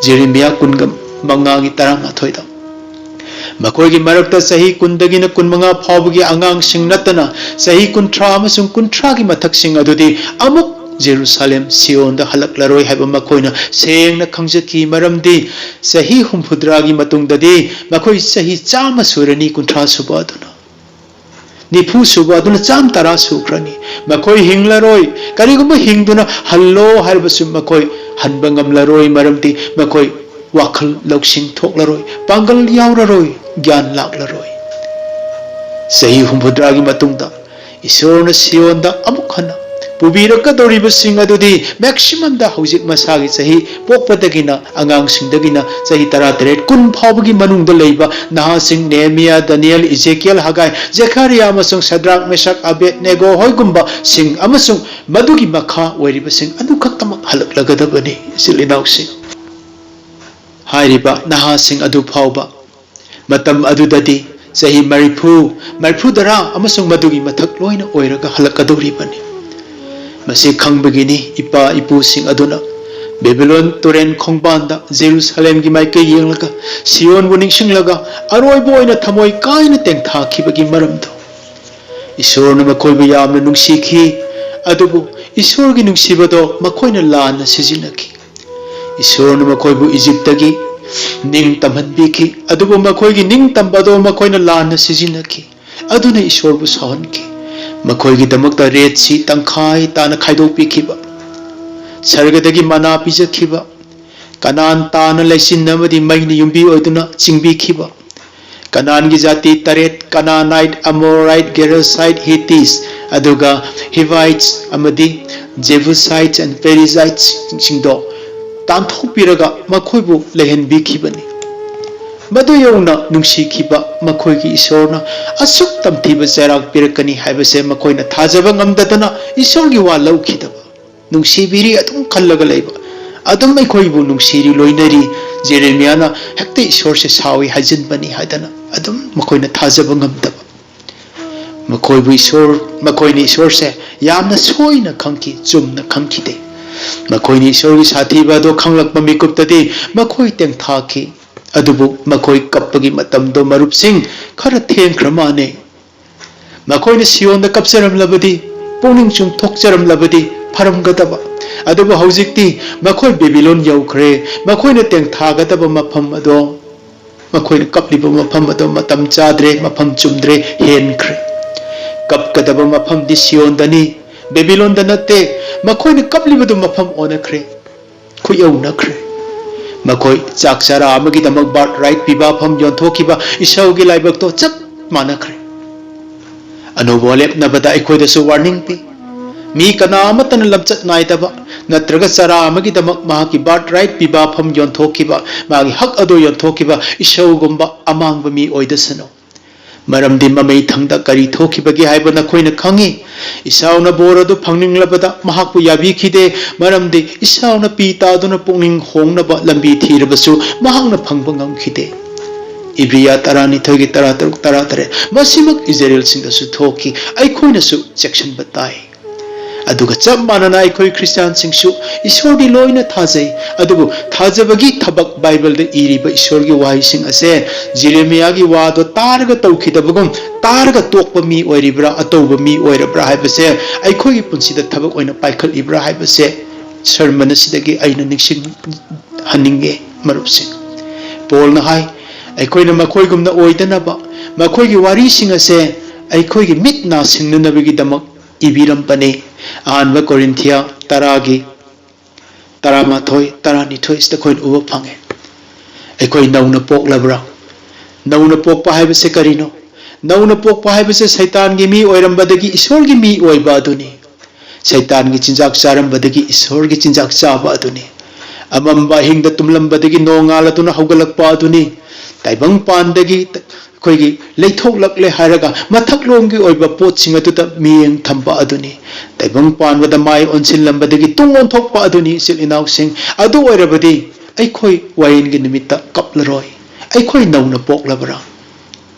ꯖꯦꯔꯦꯃꯤꯌꯥ ꯀꯨꯟꯒ ꯃꯉꯥꯒꯤ ꯇꯔꯥꯃꯥꯊꯣꯏꯗ꯫ ꯃꯈꯣꯏꯒꯤ ꯃꯔꯛꯇ ꯆꯍꯤ ꯀꯨꯟꯗꯒꯤꯅ ꯀꯨꯟꯃꯉꯥ ꯐꯥꯎꯕꯒꯤ ꯑꯉꯥꯡꯁꯤꯡ ꯅꯠꯇꯅ ꯆꯍꯤ ꯀꯨꯟꯊ꯭ꯔꯥ ꯑꯃꯁꯨꯡ ꯀꯨꯟꯊ꯭ꯔꯥꯒꯤ ꯃꯊꯛꯁꯤꯡ ꯑꯗꯨꯗꯤ ꯑꯃꯨꯛ ꯖꯦꯔꯨꯁꯥꯂꯦꯝ ꯁꯤꯌꯣꯟꯗ ꯍꯜꯂꯛꯂꯔꯣꯏ ꯍꯥꯏꯕ ꯃꯈꯣꯏꯅ ꯁꯦꯡꯅ ꯈꯪꯖꯈꯤ, ꯃꯔꯝꯗꯤ ꯆꯍꯤ ꯍꯨꯝꯐꯨꯇꯔꯥꯒꯤ ꯃꯇꯨꯡꯗꯗꯤ ꯃꯈꯣꯏ ꯆꯍꯤ ꯆꯥꯝꯃ ꯁꯨꯔꯅꯤ, ꯀꯨꯟꯊ꯭ꯔꯥ ꯁꯨꯕ ꯑꯗꯨꯅ꯫ ꯅꯤꯐꯨ ꯁꯨꯕ ꯑꯗꯨꯅ ꯆꯥꯝ ꯇꯔꯥ ꯁꯨꯈ꯭ꯔꯅꯤ꯫ ꯃꯈꯣꯏ ꯍꯤꯡꯂꯔꯣꯏ꯫ ꯀꯔꯤꯒꯨꯝꯕ ꯍꯤꯡꯗꯨꯅ ꯍꯜꯂꯣ ꯍꯥꯏꯔꯕꯁꯨ ꯃꯈꯣꯏ ꯍꯟꯕ ꯉꯝꯂꯔꯣꯏ, ꯃꯔꯝꯗꯤ ꯃꯈꯣꯏ ꯋꯥꯈꯜ ꯂꯧꯁꯤꯡ ꯊꯣꯛꯂꯔꯣꯏ, ꯄꯥꯡꯒꯜ ꯌꯥꯎꯔꯔꯣꯏ, ꯒ꯭ꯌꯥꯟ ꯂꯥꯛꯂꯔꯣꯏ꯫ ꯆꯍꯤ ꯍꯨꯝꯐꯨꯇꯔꯥꯒꯤ ꯃꯇꯨꯡꯗ ꯏꯁꯣꯔꯅ ꯁꯤꯌꯣꯟꯗ ꯑꯃꯨꯛ ꯍꯟꯅ ꯄꯨꯕꯤꯔꯛꯀꯗꯧꯔꯤꯕꯁꯤꯡ ꯑꯗꯨꯗꯤ ꯃꯦꯛꯁꯤꯃꯝꯗ ꯍꯧꯖꯤꯛ ꯃꯁꯥꯒꯤ ꯆꯍꯤ ꯄꯣꯛꯄꯗꯒꯤꯅ, ꯑꯉꯥꯡꯁꯤꯡꯗꯒꯤꯅ ꯆꯍꯤ ꯇꯔꯥꯇꯔꯦꯠ, ꯀꯨꯟ ꯐꯥꯎꯕꯒꯤ ꯃꯅꯨꯡꯗ ꯂꯩꯕ ꯅꯍꯥꯁꯤꯡ, ꯅꯦꯍꯦꯃꯤꯌꯥ, ꯗꯥꯅꯤꯌꯦꯜ, ꯏꯖꯦꯀꯤꯌꯦꯜ, ꯍꯒꯥꯏ, ꯖꯦꯈꯥꯔꯤꯌꯥ ꯑꯃꯁꯨꯡ ꯁꯗ꯭ꯔꯥꯛ, ꯃꯦꯁꯥꯛ, ꯑꯕꯦꯗꯅꯦꯒꯣ ꯍꯣꯏꯒꯨꯝꯕꯁꯤꯡ ꯑꯃꯁꯨꯡ ꯃꯗꯨꯒꯤ ꯃꯈꯥ ꯑꯣꯏꯔꯤꯕꯁꯤꯡ ꯑꯗꯨꯈꯛꯇꯃꯛ ꯍꯜꯂꯛꯂꯒꯗꯕꯅꯤ, ꯏꯆꯤꯜ ꯏꯅꯥꯎꯁꯤꯡ꯫ ꯍꯥꯏꯔꯤꯕ ꯅꯍꯥꯁꯤꯡ ꯑꯗꯨ ꯐꯥꯎꯕ ꯃꯇꯝ ꯑꯗꯨꯗꯗꯤ ꯆꯍꯤ ꯃꯔꯤꯐꯨ, ꯃꯔꯤꯐꯨꯇꯔꯥ ꯑꯃꯁꯨꯡ ꯃꯗꯨꯒꯤ ꯃꯊꯛ ꯂꯣꯏꯅ ꯑꯣꯏꯔꯒ ꯍꯜꯂꯛꯀꯗꯧꯔꯤꯕꯅꯤ꯫ ꯃꯁꯤ ꯈꯪꯕꯒꯤꯅꯤ ꯏꯄꯥ ꯏꯄꯨꯁꯤꯡ ꯑꯗꯨꯅ ꯕꯦꯕꯤꯂꯣꯟ ꯇꯨꯔꯦꯜ ꯈꯣꯡꯕꯥꯟꯗ ꯖꯦꯔꯨꯁꯥꯂꯦꯝꯒꯤ ꯃꯥꯏꯀꯩ ꯌꯦꯡꯂꯒ, ꯁꯤꯌꯣꯟꯕꯨ ꯅꯤꯡꯁꯤꯡꯂꯒ, ꯑꯔꯣꯏꯕ ꯑꯣꯏꯅ ꯊꯃꯣꯏ ꯀꯥꯏꯅ ꯇꯦꯡꯊꯥꯈꯤꯕꯒꯤ ꯃꯔꯝꯗꯣ꯫ ꯏꯁꯣꯔꯅ ꯃꯈꯣꯏꯕꯨ ꯌꯥꯝꯅ ꯅꯨꯡꯁꯤꯈꯤ, ꯑꯗꯨꯕꯨ ꯏꯁꯣꯔꯒꯤ ꯅꯨꯡꯁꯤꯕꯗꯣ ꯃꯈꯣꯏꯅ ꯂꯥꯟꯅ ꯁꯤꯖꯤꯟꯅꯈꯤ꯫ ꯏꯁꯣꯔꯅ ꯃꯈꯣꯏꯕꯨ ꯏꯖꯤꯞꯇꯒꯤ ꯅꯤꯡ ꯇꯝꯍꯟꯕꯤꯈꯤ, ꯑꯗꯨꯕꯨ ꯃꯈꯣꯏꯒꯤ ꯅꯤꯡꯇꯝꯕ ꯑꯗꯨ ꯃꯈꯣꯏꯅ ꯂꯥꯟꯅ ꯁꯤꯖꯤꯟꯅꯈꯤ꯫ ꯑꯗꯨꯅ ꯏꯁꯣꯔꯕꯨ ꯁꯥꯎꯍꯟꯈꯤ꯫ ꯃꯈꯣꯏꯒꯤꯗꯃꯛꯇ ꯔꯦꯗ ꯁꯤ ꯇꯪꯈꯥꯏ ꯇꯥꯅ ꯈꯥꯏꯗꯣꯛꯄꯤꯈꯤꯕ, ꯁꯔꯒꯗꯒꯤ ꯃꯅꯥ ꯄꯤꯖꯈꯤꯕ, ꯀꯅꯥꯟ ꯇꯥꯅ ꯂꯩꯆꯤꯟ ꯑꯃꯗꯤ ꯃꯩꯅ ꯌꯨꯝꯕꯤ ꯑꯣꯏꯗꯨꯅ ꯆꯤꯡꯕꯤꯈꯤꯕ, ꯀꯅꯥꯟꯒꯤ ꯖꯥꯇꯤ ꯇꯔꯦꯠ, ꯀꯅꯥꯅꯥꯏꯠ, ꯑꯃꯣꯔꯥꯏꯠ, ꯒꯦꯔꯁꯥꯏꯠ, ꯍꯤꯇꯤꯁ, ꯑꯗꯨꯒ ꯍꯤꯚꯥꯏꯠꯁ ꯑꯃꯗꯤ ꯖꯦꯕꯨꯁꯥꯏꯠꯁ ꯑꯦꯟ ꯄꯦꯔꯤꯖꯥꯏꯠꯁꯤꯡꯗꯣ ꯇꯥꯟꯊꯣꯛꯄꯤꯔꯒ ꯃꯈꯣꯏꯕꯨ ꯂꯩꯍꯟꯕꯤꯈꯤꯕꯅꯤ꯫ ꯃꯗꯨ ꯌꯧꯅ ꯅꯨꯡꯁꯤꯈꯤꯕ ꯃꯈꯣꯏꯒꯤ ꯏꯁꯣꯔꯅ ꯑꯁꯨꯛ ꯇꯝꯊꯤꯕ ꯆꯩꯔꯥꯛ ꯄꯤꯔꯛꯀꯅꯤ ꯍꯥꯏꯕꯁꯦ ꯃꯈꯣꯏꯅ ꯊꯥꯖꯕ ꯉꯝꯗꯗꯅ ꯏꯁꯣꯔꯒꯤ ꯋꯥ ꯂꯧꯈꯤꯗꯕ, ꯅꯨꯡꯁꯤꯕꯤꯔꯤ ꯑꯗꯨꯝ ꯈꯜꯂꯒ ꯂꯩꯕ, ꯑꯗꯨꯝ ꯑꯩꯈꯣꯏꯕꯨ ꯅꯨꯡꯁꯤꯔꯤ ꯂꯣꯏꯅꯔꯤ, ꯖꯦꯔꯦꯃꯤꯌꯥꯅ ꯍꯦꯛꯇ ꯏꯁꯣꯔꯁꯦ ꯁꯥꯎꯏ ꯍꯥꯏꯖꯤꯟꯕꯅꯤ ꯍꯥꯏꯗꯅ ꯑꯗꯨꯝ ꯃꯈꯣꯏꯅ ꯊꯥꯖꯕ ꯉꯝꯗꯕ꯫ ꯃꯈꯣꯏꯕꯨ ꯏꯁꯣꯔ, ꯃꯈꯣꯏꯅ ꯏꯁꯣꯔꯁꯦ ꯌꯥꯝꯅ ꯁꯣꯏꯅ ꯈꯪꯈꯤ, ꯆꯨꯝꯅ ꯈꯪꯈꯤꯗꯦ꯫ ꯃꯈꯣꯏꯅ ꯏꯁꯣꯔꯒꯤ ꯁꯥꯊꯤꯕ ꯑꯗꯨ ꯈꯪꯂꯛꯄ ꯃꯤꯀꯨꯞꯇꯗꯤ ꯃꯈꯣꯏ ꯇꯦꯡꯊꯥꯈꯤ꯫ ꯑꯗꯨꯕꯨ ꯃꯈꯣꯏ ꯀꯞꯄꯒꯤ ꯃꯇꯝꯗꯣ, ꯃꯔꯨꯞꯁꯤꯡ, ꯈꯔ ꯊꯦꯡꯈ꯭ꯔ ꯃꯥꯜꯂꯦ꯫ ꯃꯈꯣꯏꯅ ꯁꯤꯌꯣꯟꯗ ꯀꯞꯆꯔꯝꯂꯕꯗꯤ, ꯄꯨꯛꯅꯤꯡ ꯆꯨꯝꯊꯣꯛꯆꯔꯝꯂꯕꯗꯤ ꯐꯔꯝꯒꯗꯕ꯫ ꯑꯗꯨꯕꯨ ꯍꯧꯖꯤꯛꯇꯤ ꯃꯈꯣꯏ ꯕꯦꯕꯤꯂꯣꯟ ꯌꯧꯈ꯭ꯔꯦ꯫ ꯃꯈꯣꯏꯅ ꯇꯦꯡꯊꯥꯒꯗꯕ ꯃꯐꯝ ꯑꯗꯣ, ꯃꯈꯣꯏꯅ ꯀꯞꯂꯤꯕ ꯃꯐꯝ ꯑꯗꯣ ꯃꯇꯝ ꯆꯥꯗ꯭ꯔꯦ, ꯃꯐꯝ ꯆꯨꯝꯗ꯭ꯔꯦ, ꯍꯦꯟꯈ꯭ꯔꯦ꯫ ꯀꯞꯀꯗꯕ ꯃꯐꯝꯗꯤ ꯁꯤꯌꯣꯟꯗꯅꯤ, ꯕꯦꯕꯤꯂꯣꯟꯗ ꯅꯠꯇꯦ꯫ ꯃꯈꯣꯏꯅ ꯀꯞꯂꯤꯕꯗꯨ ꯃꯐꯝ ꯑꯣꯟꯅꯈ꯭ꯔꯦ, ꯈꯨꯌꯧꯅꯈ꯭ꯔꯦ꯫ ꯃꯈꯣꯏ ꯆꯥꯛ ꯆꯔꯥ ꯑꯃꯒꯤꯗꯃꯛ ꯕꯥꯔꯠ ꯔꯥꯏꯠ ꯄꯤꯕ ꯐꯝ ꯌꯣꯟꯊꯣꯛꯈꯤꯕ ꯏꯁꯧꯒꯤ ꯂꯥꯏꯕꯛꯇꯣ ꯆꯞ ꯃꯥꯟꯅꯈ꯭ꯔꯦ꯫ ꯑꯅꯧꯕ ꯋꯥꯔꯦꯞꯅꯕꯗ ꯑꯩꯈꯣꯏꯗꯁꯨ ꯋꯥꯔꯅꯤꯡ ꯄꯤ꯫ ꯃꯤ ꯀꯅꯥ ꯑꯃꯠꯇꯅ ꯂꯝꯆꯠ ꯅꯥꯏꯗꯕ ꯅꯠꯇ꯭ꯔꯒ ꯆꯔꯥ ꯑꯃꯒꯤꯗꯃꯛ ꯃꯍꯥꯛꯀꯤ ꯕꯥꯔꯠ ꯔꯥꯏꯠ ꯄꯤꯕ ꯐꯝ ꯌꯣꯟꯊꯣꯛꯈꯤꯕ, ꯃꯥꯒꯤ ꯍꯛ ꯑꯗꯨ ꯌꯣꯟꯊꯣꯛꯈꯤꯕ ꯏꯁꯧꯒꯨꯝꯕ ꯑꯃꯥꯡꯕ ꯃꯤ ꯑꯣꯏꯗꯁꯅꯨ꯫ ꯃꯔꯝꯗꯤ ꯃꯃꯩ ꯊꯪꯗ ꯀꯔꯤ ꯊꯣꯛꯈꯤꯕꯒꯦ ꯍꯥꯏꯕ ꯅꯈꯣꯏꯅ ꯈꯪꯏ꯫ ꯏꯁꯥꯎꯅ ꯕꯣꯔ ꯑꯗꯨ ꯐꯪꯅꯤꯡꯂꯕꯗ ꯃꯍꯥꯛꯄꯨ ꯌꯥꯕꯤꯈꯤꯗꯦ, ꯃꯔꯝꯗꯤ ꯏꯁꯥꯎꯅ ꯄꯤ ꯇꯥꯗꯨꯅ ꯄꯨꯛꯅꯤꯡ ꯍꯣꯡꯅꯕ ꯂꯝꯕꯤ ꯊꯤꯔꯕꯁꯨ ꯃꯍꯥꯛꯅ ꯐꯪꯕ ꯉꯝꯈꯤꯗꯦ꯫ ꯏꯕ꯭ꯔꯤꯌꯥ ꯇꯔꯥꯅꯤꯊꯣꯏꯒꯤ ꯇꯔꯥꯇꯔꯨꯛ, ꯇꯔꯥꯇꯔꯦꯠ꯫ ꯃꯁꯤꯃꯛ ꯏꯖꯔꯦꯜꯁꯤꯡꯗꯁꯨ ꯊꯣꯛꯈꯤ꯫ ꯑꯩꯈꯣꯏꯅꯁꯨ ꯆꯦꯛꯁꯤꯟꯕ ꯇꯥꯏ꯫ ꯑꯗꯨꯒ ꯆꯞ ꯃꯥꯟꯅꯅ ꯑꯩꯈꯣꯏ ꯈ꯭ꯔꯤꯁꯇꯤꯌꯥꯟꯁꯤꯡꯁꯨ ꯏꯁꯣꯔꯗꯤ ꯂꯣꯏꯅ ꯊꯥꯖꯩ, ꯑꯗꯨꯕꯨ ꯊꯥꯖꯕꯒꯤ ꯊꯕꯛ, ꯕꯥꯏꯕꯜꯗ ꯏꯔꯤꯕ ꯏꯁꯣꯔꯒꯤ ꯋꯥꯍꯩꯁꯤꯡ ꯑꯁꯦ ꯖꯤꯔꯦꯃꯤꯌꯥꯒꯤ ꯋꯥꯗꯣ ꯇꯥꯔꯒ ꯇꯧꯈꯤꯗꯕꯒꯨꯝ ꯇꯥꯔꯒ ꯇꯣꯛꯄ ꯃꯤ ꯑꯣꯏꯔꯤꯕ꯭ꯔꯥ, ꯑꯇꯧꯕ ꯃꯤ ꯑꯣꯏꯔꯕ꯭ꯔꯥ ꯍꯥꯏꯕꯁꯦ ꯑꯩꯈꯣꯏꯒꯤ ꯄꯨꯟꯁꯤꯗ ꯊꯕꯛ ꯑꯣꯏꯅ ꯄꯥꯏꯈꯠꯂꯤꯕ꯭ꯔꯥ ꯍꯥꯏꯕꯁꯦ ꯁꯔꯃꯟ ꯑꯁꯤꯗꯒꯤ ꯑꯩꯅ ꯅꯤꯡꯁꯤꯡꯍꯟꯅꯤꯡꯉꯦ, ꯃꯔꯨꯞꯁꯤꯡ꯫ ꯄꯣꯜꯅ ꯍꯥꯏ, ꯑꯩꯈꯣꯏꯅ ꯃꯈꯣꯏꯒꯨꯝꯅ ꯑꯣꯏꯗꯅꯕ ꯃꯈꯣꯏꯒꯤ ꯋꯥꯔꯤꯁꯤꯡ ꯑꯁꯦ ꯑꯩꯈꯣꯏꯒꯤ ꯃꯤꯠ ꯅꯥ ꯁꯤꯡꯅꯅꯕꯒꯤꯗꯃꯛ ꯏꯕꯤꯔꯝꯕꯅꯤ꯫ ꯑꯍꯥꯟꯕ ꯀꯣꯔꯤꯟꯊꯤꯌꯥ ꯇꯔꯥꯒꯤ ꯇꯔꯥꯃꯥꯊꯣꯏ, ꯇꯔꯥꯅꯤꯊꯣꯏꯁꯤꯗ ꯑꯩꯈꯣꯏꯅ ꯎꯕ ꯐꯪꯉꯦ꯫ ꯑꯩꯈꯣꯏ ꯅꯧꯅ ꯄꯣꯛꯂꯕ꯭ꯔꯥ? ꯅꯧꯅ ꯄꯣꯛꯄ ꯍꯥꯏꯕꯁꯦ ꯀꯔꯤꯅꯣ? ꯅꯧꯅ ꯄꯣꯛꯄ ꯍꯥꯏꯕꯁꯦ ꯁꯩꯇꯥꯟꯒꯤ ꯃꯤ ꯑꯣꯏꯔꯝꯕꯗꯒꯤ ꯏꯁꯣꯔꯒꯤ ꯃꯤ ꯑꯣꯏꯕ ꯑꯗꯨꯅꯤ꯫ ꯁꯩꯇꯥꯟꯒꯤ ꯆꯤꯟꯖꯥꯛ ꯆꯥꯔꯝꯕꯗꯒꯤ ꯏꯁꯣꯔꯒꯤ ꯆꯤꯟꯖꯥꯛ ꯆꯥꯕ ꯑꯗꯨꯅꯤ꯫ ꯑꯃꯝꯕ ꯑꯍꯤꯡꯗ ꯇꯨꯝꯂꯝꯕꯗꯒꯤ ꯅꯣꯡꯉꯥꯜꯂꯗꯨꯅ ꯍꯧꯒꯠꯂꯛꯄ ꯑꯗꯨꯅꯤ꯫ ꯇꯥꯏꯕꯪꯄꯥꯟꯗꯒꯤ ꯑꯩꯈꯣꯏꯒꯤ ꯂꯩꯊꯣꯛꯂꯛꯂꯦ ꯍꯥꯏꯔꯒ ꯃꯊꯛꯂꯣꯝꯒꯤ ꯑꯣꯏꯕ ꯄꯣꯠꯁꯤꯡ ꯑꯗꯨꯗ ꯃꯤꯠꯌꯦꯡ ꯊꯝꯕ ꯑꯗꯨꯅꯤ꯫ ꯇꯥꯏꯕꯪ ꯄꯥꯟꯕꯗ ꯃꯥꯏ ꯑꯣꯟꯁꯤꯜꯂꯝꯕꯗꯒꯤ ꯇꯨꯡ ꯑꯣꯟꯊꯣꯛꯄ ꯑꯗꯨꯅꯤ, ꯏꯆꯤꯜ ꯏꯅꯥꯎꯁꯤꯡ꯫ ꯑꯗꯨ ꯑꯣꯏꯔꯕꯗꯤ ꯑꯩꯈꯣꯏ ꯋꯥꯌꯦꯟꯒꯤ ꯅꯨꯃꯤꯠꯇ ꯀꯞꯂꯔꯣꯏ꯫ ꯑꯩꯈꯣꯏ ꯅꯧꯅ ꯄꯣꯛꯂꯕ꯭ꯔꯥ?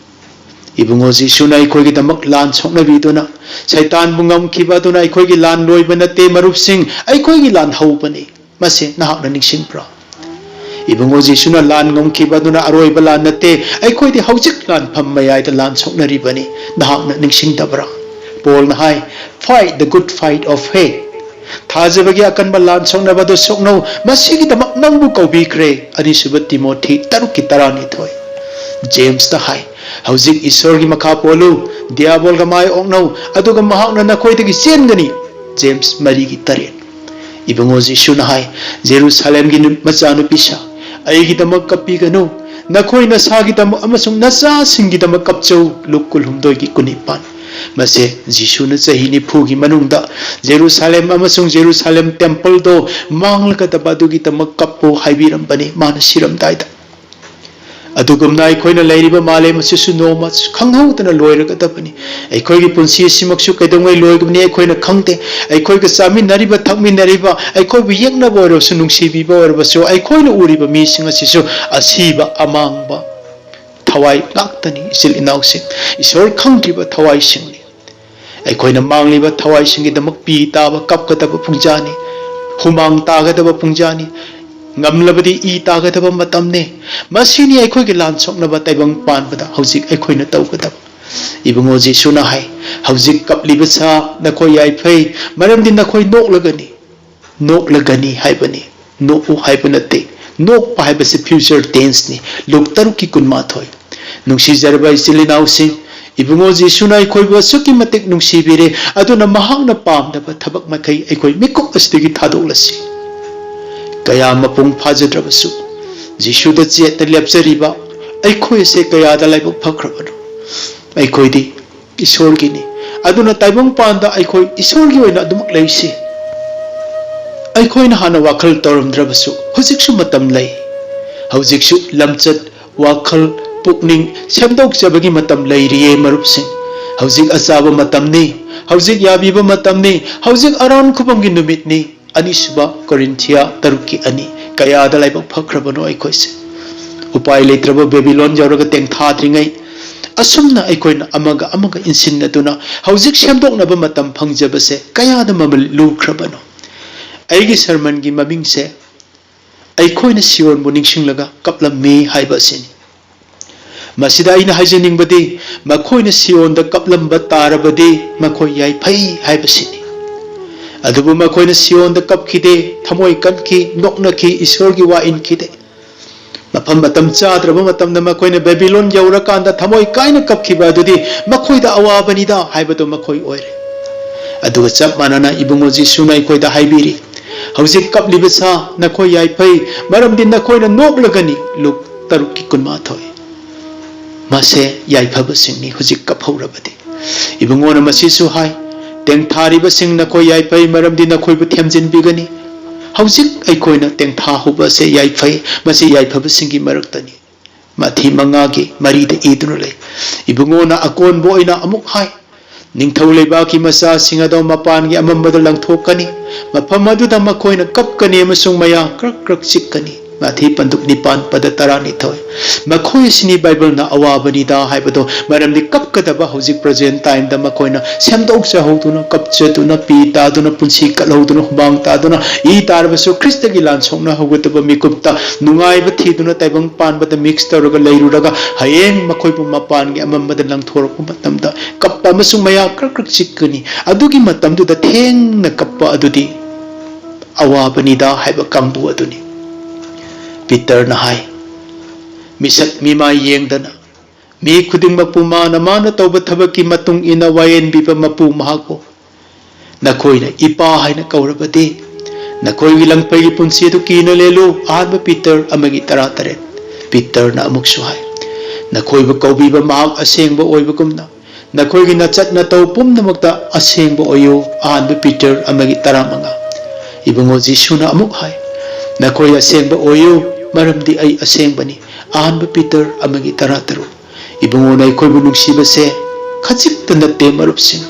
ꯏꯕꯨꯡꯉꯣ ꯖꯤꯁꯨꯅ ꯑꯩꯈꯣꯏꯒꯤꯗꯃꯛ ꯂꯥꯟ ꯁꯣꯛꯅꯕꯤꯗꯨꯅ ꯁꯩꯇꯥꯟꯕꯨ ꯉꯝꯈꯤꯕ ꯑꯗꯨꯅ ꯑꯩꯈꯣꯏꯒꯤ ꯂꯥꯟ ꯂꯣꯏꯕ ꯅꯠꯇꯦ, ꯃꯔꯨꯞꯁꯤꯡ, ꯑꯩꯈꯣꯏꯒꯤ ꯂꯥꯟ ꯍꯧꯕꯅꯤ꯫ ꯃꯁꯤ ꯅꯍꯥꯛꯅ ꯅꯤꯡꯁꯤꯡꯕ꯭ꯔꯥ? ꯏꯕꯨꯡꯉꯣ ꯖꯤꯁꯨꯅ ꯂꯥꯟ ꯉꯝꯈꯤꯕ ꯑꯗꯨꯅ ꯑꯔꯣꯏꯕ ꯂꯥꯟ ꯅꯠꯇꯦ, ꯑꯩꯈꯣꯏꯗꯤ ꯍꯧꯖꯤꯛ ꯂꯥꯟꯐꯝ ꯃꯌꯥꯏꯗ ꯂꯥꯟ ꯁꯣꯛꯅꯔꯤꯕꯅꯤ꯫ ꯅꯍꯥꯛꯅ ꯅꯤꯡꯁꯤꯡꯗꯕ꯭ꯔꯥ? ꯄꯣꯜꯅ ꯍꯥꯏ, "Fight the good fight of faith." ꯊꯥꯖꯕꯒꯤ ꯑꯀꯟꯕ ꯂꯥꯟ ꯁꯣꯛꯅꯕ ꯑꯗꯨ ꯁꯣꯛꯅꯧ, ꯃꯁꯤꯒꯤꯗꯃꯛ ꯅꯪꯕꯨ ꯀꯧꯕꯤꯈ꯭ꯔꯦ꯫ ꯑꯅꯤꯁꯨꯕ ꯇꯤꯃꯣꯊꯤ ꯇꯔꯨꯛꯀꯤ ꯇꯔꯥꯅꯤꯊꯣꯏ꯫ ꯖꯦꯝꯁꯇ ꯍꯥꯏ, "ꯍꯧꯖꯤꯛ ꯏꯁꯣꯔꯒꯤ ꯃꯈꯥ ꯄꯣꯜꯂꯨ, ꯗꯤꯌꯥꯕꯣꯜꯒ ꯃꯥꯏ ꯑꯣꯛꯅꯧ, ꯑꯗꯨꯒ ꯃꯍꯥꯛꯅ ꯅꯈꯣꯏꯗꯒꯤ ꯆꯦꯟꯒꯅꯤ"꯫ ꯖꯦꯝꯁ ꯃꯔꯤꯒꯤ ꯇꯔꯦꯠ꯫ ꯏꯕꯨꯡꯉꯣ ꯖꯤꯁꯨꯅ ꯍꯥꯏ, "ꯖꯦꯔꯨꯁꯥꯂꯦꯝꯒꯤ ꯅꯨ-, ꯃꯆꯥꯅꯨꯄꯤꯁꯥ, ꯑꯩꯒꯤꯗꯃꯛ ꯀꯞꯄꯤꯒꯅꯨ꯫ ꯅꯈꯣꯏ ꯅꯁꯥꯒꯤꯗꯃꯛ ꯑꯃꯁꯨꯡ ꯅꯆꯥꯁꯤꯡꯒꯤꯗꯃꯛ ꯀꯞꯆꯧ"꯫ ꯂꯨꯛ ꯀꯨꯟꯍꯨꯝꯗꯣꯏꯒꯤ ꯀꯨꯟꯅꯤꯄꯥꯟ꯫ ꯃꯁꯦ ꯖꯤꯁꯨꯅ ꯆꯍꯤ ꯅꯤꯐꯨꯒꯤ ꯃꯅꯨꯡꯗ ꯖꯦꯔꯨꯁꯥꯂꯦꯝ ꯑꯃꯁꯨꯡ ꯖꯦꯔꯨꯁꯥꯂꯦꯝ ꯇꯦꯝꯄꯜꯗꯣ ꯃꯥꯡꯂꯒꯗꯕ ꯑꯗꯨꯒꯤꯗꯃꯛ ꯀꯞꯄꯨ ꯍꯥꯏꯕꯤꯔꯝꯕꯅꯤ, ꯃꯥꯅ ꯁꯤꯔꯝꯗꯥꯏꯗ꯫ ꯑꯗꯨꯒꯨꯝꯅ ꯑꯩꯈꯣꯏꯅ ꯂꯩꯔꯤꯕ ꯃꯥꯂꯦꯝ ꯑꯁꯤꯁꯨ ꯅꯣꯡꯃ ꯈꯪꯍꯧꯗꯅ ꯂꯣꯏꯔꯒꯗꯕꯅꯤ꯫ ꯑꯩꯈꯣꯏꯒꯤ ꯄꯨꯟꯁꯤ ꯑꯁꯤꯃꯛꯁꯨ ꯀꯩꯗꯧꯉꯩ ꯂꯣꯏꯒꯅꯤ ꯑꯩꯈꯣꯏꯅ ꯈꯪꯗꯦ꯫ ꯑꯩꯈꯣꯏꯒ ꯆꯥꯃꯤꯟꯅꯔꯤꯕ, ꯊꯛꯃꯤꯟꯅꯔꯤꯕ, ꯑꯩꯈꯣꯏꯕꯨ ꯌꯦꯛꯅꯕ ꯑꯣꯏꯔꯕꯁꯨ, ꯅꯨꯡꯁꯤꯕꯤꯕ ꯑꯣꯏꯔꯕꯁꯨ, ꯑꯩꯈꯣꯏꯅ ꯎꯔꯤꯕ ꯃꯤꯁꯤꯡ ꯑꯁꯤꯁꯨ ꯑꯁꯤꯕ, ꯑꯃꯥꯡꯕ ꯊꯋꯥꯏ ꯉꯥꯛꯇꯅꯤ, ꯏꯆꯤꯜ ꯏꯅꯥꯎꯁꯤꯡ, ꯏꯁꯣꯔ ꯈꯪꯗ꯭ꯔꯤꯕ ꯊꯋꯥꯏꯁꯤꯡꯅꯤ꯫ ꯑꯩꯈꯣꯏꯅ ꯃꯥꯡꯂꯤꯕ ꯊꯋꯥꯏꯁꯤꯡꯒꯤꯗꯃꯛ ꯄꯤ ꯇꯥꯕ ꯀꯞꯀꯗꯕ ꯄꯨꯡꯖꯥꯅꯤ, ꯍꯨꯃꯥꯡ ꯇꯥꯒꯗꯕ ꯄꯨꯡꯖꯥꯅꯤ, ꯉꯝꯂꯕꯗꯤ ꯏ ꯇꯥꯒꯗꯕ ꯃꯇꯝꯅꯤ꯫ ꯃꯁꯤꯅꯤ ꯑꯩꯈꯣꯏꯒꯤ ꯂꯥꯟ ꯁꯣꯛꯅꯕ ꯇꯥꯏꯕꯪ ꯄꯥꯟꯕꯗ ꯍꯧꯖꯤꯛ ꯑꯩꯈꯣꯏꯅ ꯇꯧꯒꯗꯕ꯫ ꯏꯕꯨꯡꯉꯣ ꯖꯤꯁꯨꯅ ꯍꯥꯏ, "ꯍꯧꯖꯤꯛ ꯀꯞꯂꯤꯕ ꯁꯥ ꯅꯈꯣꯏ ꯌꯥꯏꯐꯩ, ꯃꯔꯝꯗꯤ ꯅꯈꯣꯏ ꯅꯣꯛꯂꯒꯅꯤ"꯫ ꯅꯣꯛꯂꯒꯅꯤ ꯍꯥꯏꯕꯅꯤ, ꯅꯣꯛꯎ ꯍꯥꯏꯕ ꯅꯠꯇꯦ꯫ ꯅꯣꯛꯄ ꯍꯥꯏꯕꯁꯤ future tenseꯅꯤ꯫ ꯂꯨꯛ ꯇꯔꯨꯛꯀꯤ ꯀꯨꯟꯃꯥꯊꯣꯏ꯫ ꯅꯨꯡꯁꯤꯖꯔꯕ ꯏꯆꯤꯜ ꯏꯅꯥꯎꯁꯤꯡ, ꯏꯕꯨꯡꯉꯣ ꯖꯤꯁꯨꯅ ꯑꯩꯈꯣꯏꯕꯨ ꯑꯁꯨꯛꯀꯤ ꯃꯇꯤꯛ ꯅꯨꯡꯁꯤꯕꯤꯔꯦ, ꯑꯗꯨꯅ ꯃꯍꯥꯛꯅ ꯄꯥꯝꯗꯕ ꯊꯕꯛ ꯃꯈꯩ ꯑꯩꯈꯣꯏ ꯃꯤꯀꯨꯞ ꯑꯁꯤꯗꯒꯤ ꯊꯥꯗꯣꯛꯂꯁꯤ꯫ ꯀꯌꯥ ꯃꯄꯨꯡ ꯐꯥꯖꯗ꯭ꯔꯕꯁꯨ, ꯖꯤꯁꯨꯗ ꯆꯦꯠꯅ ꯂꯦꯞꯆꯔꯤꯕ ꯑꯩꯈꯣꯏ ꯑꯁꯦ ꯀꯌꯥꯗ ꯂꯥꯏꯕꯛ ꯐꯈ꯭ꯔꯕꯅꯣ꯫ ꯑꯩꯈꯣꯏꯗꯤ ꯏꯁꯣꯔꯒꯤꯅꯤ꯫ ꯑꯗꯨꯅ ꯇꯥꯏꯕꯪ ꯄꯥꯟꯗ ꯑꯩꯈꯣꯏ ꯏꯁꯣꯔꯒꯤ ꯑꯣꯏꯅ ꯑꯗꯨꯃꯛ ꯂꯩꯁꯤ꯫ ꯑꯩꯈꯣꯏꯅ ꯍꯥꯟꯅ ꯋꯥꯈꯜ ꯇꯧꯔꯝꯗ꯭ꯔꯕꯁꯨ ꯍꯧꯖꯤꯛꯁꯨ ꯃꯇꯝ ꯂꯩ꯫ ꯍꯧꯖꯤꯛꯁꯨ ꯂꯝꯆꯠ ꯋꯥꯈꯜ, ꯄꯨꯛꯅꯤꯡ ꯁꯦꯝꯗꯣꯛꯆꯕꯒꯤ ꯃꯇꯝ ꯂꯩꯔꯤꯌꯦ, ꯃꯔꯨꯞꯁꯤꯡ꯫ ꯍꯧꯖꯤꯛ ꯑꯆꯥꯕ ꯃꯇꯝꯅꯤ, ꯍꯧꯖꯤꯛ ꯌꯥꯕꯤꯕ ꯃꯇꯝꯅꯤ, ꯍꯧꯖꯤꯛ ꯑꯔꯥꯟ ꯈꯨꯕꯝꯒꯤ ꯅꯨꯃꯤꯠꯅꯤ꯫ ꯑꯅꯤꯁꯨꯕ ꯀꯣꯔꯤꯟꯊꯤꯌꯥ ꯇꯔꯨꯛꯀꯤ ꯑꯅꯤ꯫ ꯀꯌꯥꯗ ꯂꯥꯏꯕꯛ ꯐꯈ꯭ꯔꯕꯅꯣ ꯑꯩꯈꯣꯏꯁꯦ꯫ ꯎꯄꯥꯏ ꯂꯩꯇ꯭ꯔꯕ ꯕꯦꯕꯤꯂꯣꯟ ꯌꯧꯔꯒ ꯇꯦꯡꯊꯥꯗ꯭ꯔꯤꯉꯩ, ꯑꯁꯨꯝꯅ ꯑꯩꯈꯣꯏꯅ ꯑꯃꯒ ꯑꯃꯒ ꯏꯟꯁꯤꯟꯅꯗꯨꯅ ꯍꯧꯖꯤꯛ ꯁꯦꯝꯗꯣꯛꯅꯕ ꯃꯇꯝ ꯐꯪꯖꯕꯁꯦ ꯀꯌꯥꯗ ꯃꯃꯜ ꯂꯨꯈ꯭ꯔꯕꯅꯣ꯫ ꯑꯩꯒꯤ ꯁꯔꯃꯟꯒꯤ ꯃꯃꯤꯡꯁꯦ "ꯑꯩꯈꯣꯏꯅ ꯁꯤꯌꯣꯟꯕꯨ ꯅꯤꯡꯁꯤꯡꯂꯒ ꯀꯞꯂꯝꯃꯤ" ꯍꯥꯏꯕ ꯑꯁꯤꯅꯤ꯫ ꯃꯁꯤꯗ ꯑꯩꯅ ꯍꯥꯏꯖꯅꯤꯡꯕꯗꯤ, ꯃꯈꯣꯏꯅ ꯁꯤꯌꯣꯟꯗ ꯀꯞꯂꯝꯕ ꯇꯥꯔꯕꯗꯤ ꯃꯈꯣꯏ ꯌꯥꯏꯐꯩ ꯍꯥꯏꯕꯁꯤꯅꯤ꯫ ꯑꯗꯨꯕꯨ ꯃꯈꯣꯏꯅ ꯁꯤꯌꯣꯟꯗ ꯀꯞꯈꯤꯗꯦ, ꯊꯃꯣꯏ ꯀꯟꯈꯤ, ꯅꯣꯛꯅꯈꯤ, ꯏꯁꯣꯔꯒꯤ ꯋꯥ ꯏꯟꯈꯤꯗꯦ꯫ ꯃꯐꯝ ꯃꯇꯝ ꯆꯥꯗ꯭ꯔꯕ ꯃꯇꯝꯗ ꯃꯈꯣꯏꯅ ꯕꯦꯕꯤꯂꯣꯟ ꯌꯧꯔꯀꯥꯟꯗ ꯊꯃꯣꯏ ꯀꯥꯏꯅ ꯀꯞꯈꯤꯕ ꯑꯗꯨꯗꯤ ꯃꯈꯣꯏꯗ ꯑꯋꯥꯕꯅꯤꯗ ꯍꯥꯏꯕꯗꯣ ꯃꯈꯣꯏ ꯑꯣꯏꯔꯦ꯫ ꯑꯗꯨꯒ ꯆꯞ ꯃꯥꯟꯅꯅ ꯏꯕꯨꯡꯉꯣ ꯖꯤꯁꯨꯅ ꯑꯩꯈꯣꯏꯗ ꯍꯥꯏꯕꯤꯔꯤ, "ꯍꯧꯖꯤꯛ ꯀꯞꯂꯤꯕ ꯁꯥ ꯅꯈꯣꯏ ꯌꯥꯏꯐꯩ, ꯃꯔꯝꯗꯤ ꯅꯈꯣꯏꯅ ꯅꯣꯛꯂꯒꯅꯤ"꯫ ꯂꯨꯛ ꯇꯔꯨꯛꯀꯤ ꯀꯨꯟꯃꯥꯊꯣꯏ꯫ ꯃꯁꯦ ꯌꯥꯏꯐꯕꯁꯤꯡꯅꯤ ꯍꯧꯖꯤꯛ ꯀꯞꯍꯧꯔꯕꯗꯤ꯫ ꯏꯕꯨꯡꯉꯣꯅ ꯃꯁꯤꯁꯨ ꯍꯥꯏ, "ꯇꯦꯡꯊꯥꯔꯤꯕꯁꯤꯡ ꯅꯈꯣꯏ ꯌꯥꯏꯐꯩ, ꯃꯔꯝꯗꯤ ꯅꯈꯣꯏꯕꯨ ꯊꯦꯝꯖꯤꯟꯕꯤꯒꯅꯤ"꯫ ꯍꯧꯖꯤꯛ ꯑꯩꯈꯣꯏꯅ ꯇꯦꯡꯊꯥꯍꯧꯕ ꯑꯁꯦ ꯌꯥꯏꯐꯩ, ꯃꯁꯤ ꯌꯥꯏꯐꯕꯁꯤꯡꯒꯤ ꯃꯔꯛꯇꯅꯤ꯫ ꯃꯊꯤ ꯃꯉꯥꯒꯤ ꯃꯔꯤꯗ ꯏꯗꯨꯅ ꯂꯩ꯫ ꯏꯕꯨꯡꯉꯣꯅ ꯑꯀꯣꯟꯕ ꯑꯣꯏꯅ ꯑꯃꯨꯛ ꯍꯥꯏ, "ꯅꯤꯡꯊꯧ ꯂꯩꯕꯥꯛꯀꯤ ꯃꯆꯥꯁꯤꯡ ꯑꯗꯣ ꯃꯄꯥꯟꯒꯤ ꯑꯃꯝꯕꯗ ꯂꯪꯊꯣꯛꯀꯅꯤ, ꯃꯐꯝ ꯑꯗꯨꯗ ꯃꯈꯣꯏꯅ ꯀꯞꯀꯅꯤ ꯑꯃꯁꯨꯡ ꯃꯌꯥ ꯀ꯭ꯔꯛ ꯀ꯭ꯔꯛ ꯆꯤꯛꯀꯅꯤ"꯫ ꯃꯊꯤ ꯄꯟꯗꯨꯞ ꯅꯤꯄꯥꯟ ꯄꯗ ꯇꯔꯥꯅꯤꯊꯣꯏ꯫ ꯃꯈꯣꯏ ꯑꯁꯤꯅꯤ ꯕꯥꯏꯕꯜꯅ ꯑꯋꯥꯕꯅꯤꯗ ꯍꯥꯏꯕꯗꯣ, ꯃꯔꯝꯗꯤ ꯀꯞꯀꯗꯕ ꯍꯧꯖꯤꯛ present time ꯗ ꯃꯈꯣꯏꯅ ꯁꯦꯝꯗꯣꯛꯆꯍꯧꯗꯨꯅ, ꯀꯞꯆꯗꯨꯅ, ꯄꯤ ꯇꯥꯗꯨꯅ, ꯄꯨꯟꯁꯤ ꯀꯠꯍꯧꯗꯨꯅ, ꯍꯨꯃꯥꯡ ꯇꯥꯗꯨꯅ, ꯏ ꯇꯥꯔꯕꯁꯨ ꯈ꯭ꯔꯤꯁꯇꯒꯤ ꯂꯥꯟ ꯁꯣꯛꯅ ꯍꯧꯒꯗꯕ ꯃꯤꯀꯨꯞꯇ ꯅꯨꯡꯉꯥꯏꯕ ꯊꯤꯗꯨꯅ ꯇꯥꯏꯕꯪ ꯄꯥꯟꯕꯗ mix ꯇꯧꯔꯒ ꯂꯩꯔꯨꯔꯒ, ꯍꯌꯦꯡ ꯃꯈꯣꯏꯕꯨ ꯃꯄꯥꯟꯒꯤ ꯑꯃꯝꯕꯗ ꯂꯪꯊꯣꯔꯛꯄ ꯃꯇꯝꯗ ꯀꯞꯄ ꯑꯃꯁꯨꯡ ꯃꯌꯥ ꯀ꯭ꯔꯛ ꯀ꯭ꯔꯛ ꯆꯤꯛꯀꯅꯤ꯫ ꯑꯗꯨꯒꯤ ꯃꯇꯝꯗꯨꯗ ꯊꯦꯡꯅ ꯀꯞꯄ ꯑꯗꯨꯗꯤ ꯑꯋꯥꯕꯅꯤꯗ ꯍꯥꯏꯕ ꯀꯥꯡꯕꯨ ꯑꯗꯨꯅꯤ꯫ ꯄꯤꯇꯔꯅ ꯍꯥꯏ, "ꯃꯤꯁꯛ ꯃꯤꯃꯥꯏ ꯌꯦꯡꯗꯅ, ꯃꯤ ꯈꯨꯗꯤꯡꯃꯛꯄꯨ ꯃꯥꯅ ꯃꯥꯅ ꯇꯧꯕ ꯊꯕꯛꯀꯤ ꯃꯇꯨꯡ ꯏꯟꯅ ꯋꯥꯌꯦꯟꯕꯤꯕ ꯃꯄꯨ ꯃꯍꯥꯛꯄꯨ ꯅꯈꯣꯏꯅ ꯏꯄꯥ ꯍꯥꯏꯅ ꯀꯧꯔꯕꯗꯤ, ꯅꯈꯣꯏꯒꯤ ꯂꯪꯐꯩꯒꯤ ꯄꯨꯟꯁꯤ ꯑꯗꯨ ꯀꯤꯅ ꯂꯦꯜꯂꯨ"꯫ ꯑꯍꯥꯟꯕ ꯄꯤꯇꯔ ꯑꯃꯒꯤ ꯇꯔꯥꯇꯔꯦꯠ꯫ ꯄꯤꯇꯔꯅ ꯑꯃꯨꯛꯁꯨ ꯍꯥꯏ, "ꯅꯈꯣꯏꯕꯨ ꯀꯧꯕꯤꯕ ꯃꯍꯥꯛ ꯑꯁꯦꯡꯕ ꯑꯣꯏꯕꯒꯨꯝꯅ, ꯅꯈꯣꯏꯒꯤ ꯅꯆꯠ ꯅꯇꯧ ꯄꯨꯝꯅꯃꯛꯇ ꯑꯁꯦꯡꯕ ꯑꯣꯏꯌꯨ"꯫ ꯑꯍꯥꯟꯕ ꯄꯤꯇꯔ ꯑꯃꯒꯤ ꯇꯔꯥꯃꯉꯥ꯫ ꯏꯕꯨꯡꯉꯣ ꯖꯤꯁꯨꯅ ꯑꯃꯨꯛ ꯍꯥꯏ, "ꯅꯈꯣꯏ ꯑꯁꯦꯡꯕ ꯑꯣꯏꯌꯨ, ꯃꯔꯝꯗꯤ ꯑꯩ ꯑꯁꯦꯡꯕꯅꯤ꯫ ꯑꯍꯥꯟꯕ ꯄꯤꯇꯔ ꯑꯃꯒꯤ ꯇꯔꯥ ꯇꯔꯨꯛ꯫ ꯏꯕꯨꯡꯉꯣꯅ ꯑꯩꯈꯣꯏꯕꯨ ꯅꯨꯡꯁꯤꯕꯁꯦ ꯈꯖꯤꯛꯇ ꯅꯠꯇꯦ, ꯃꯔꯨꯞꯁꯤꯡ꯫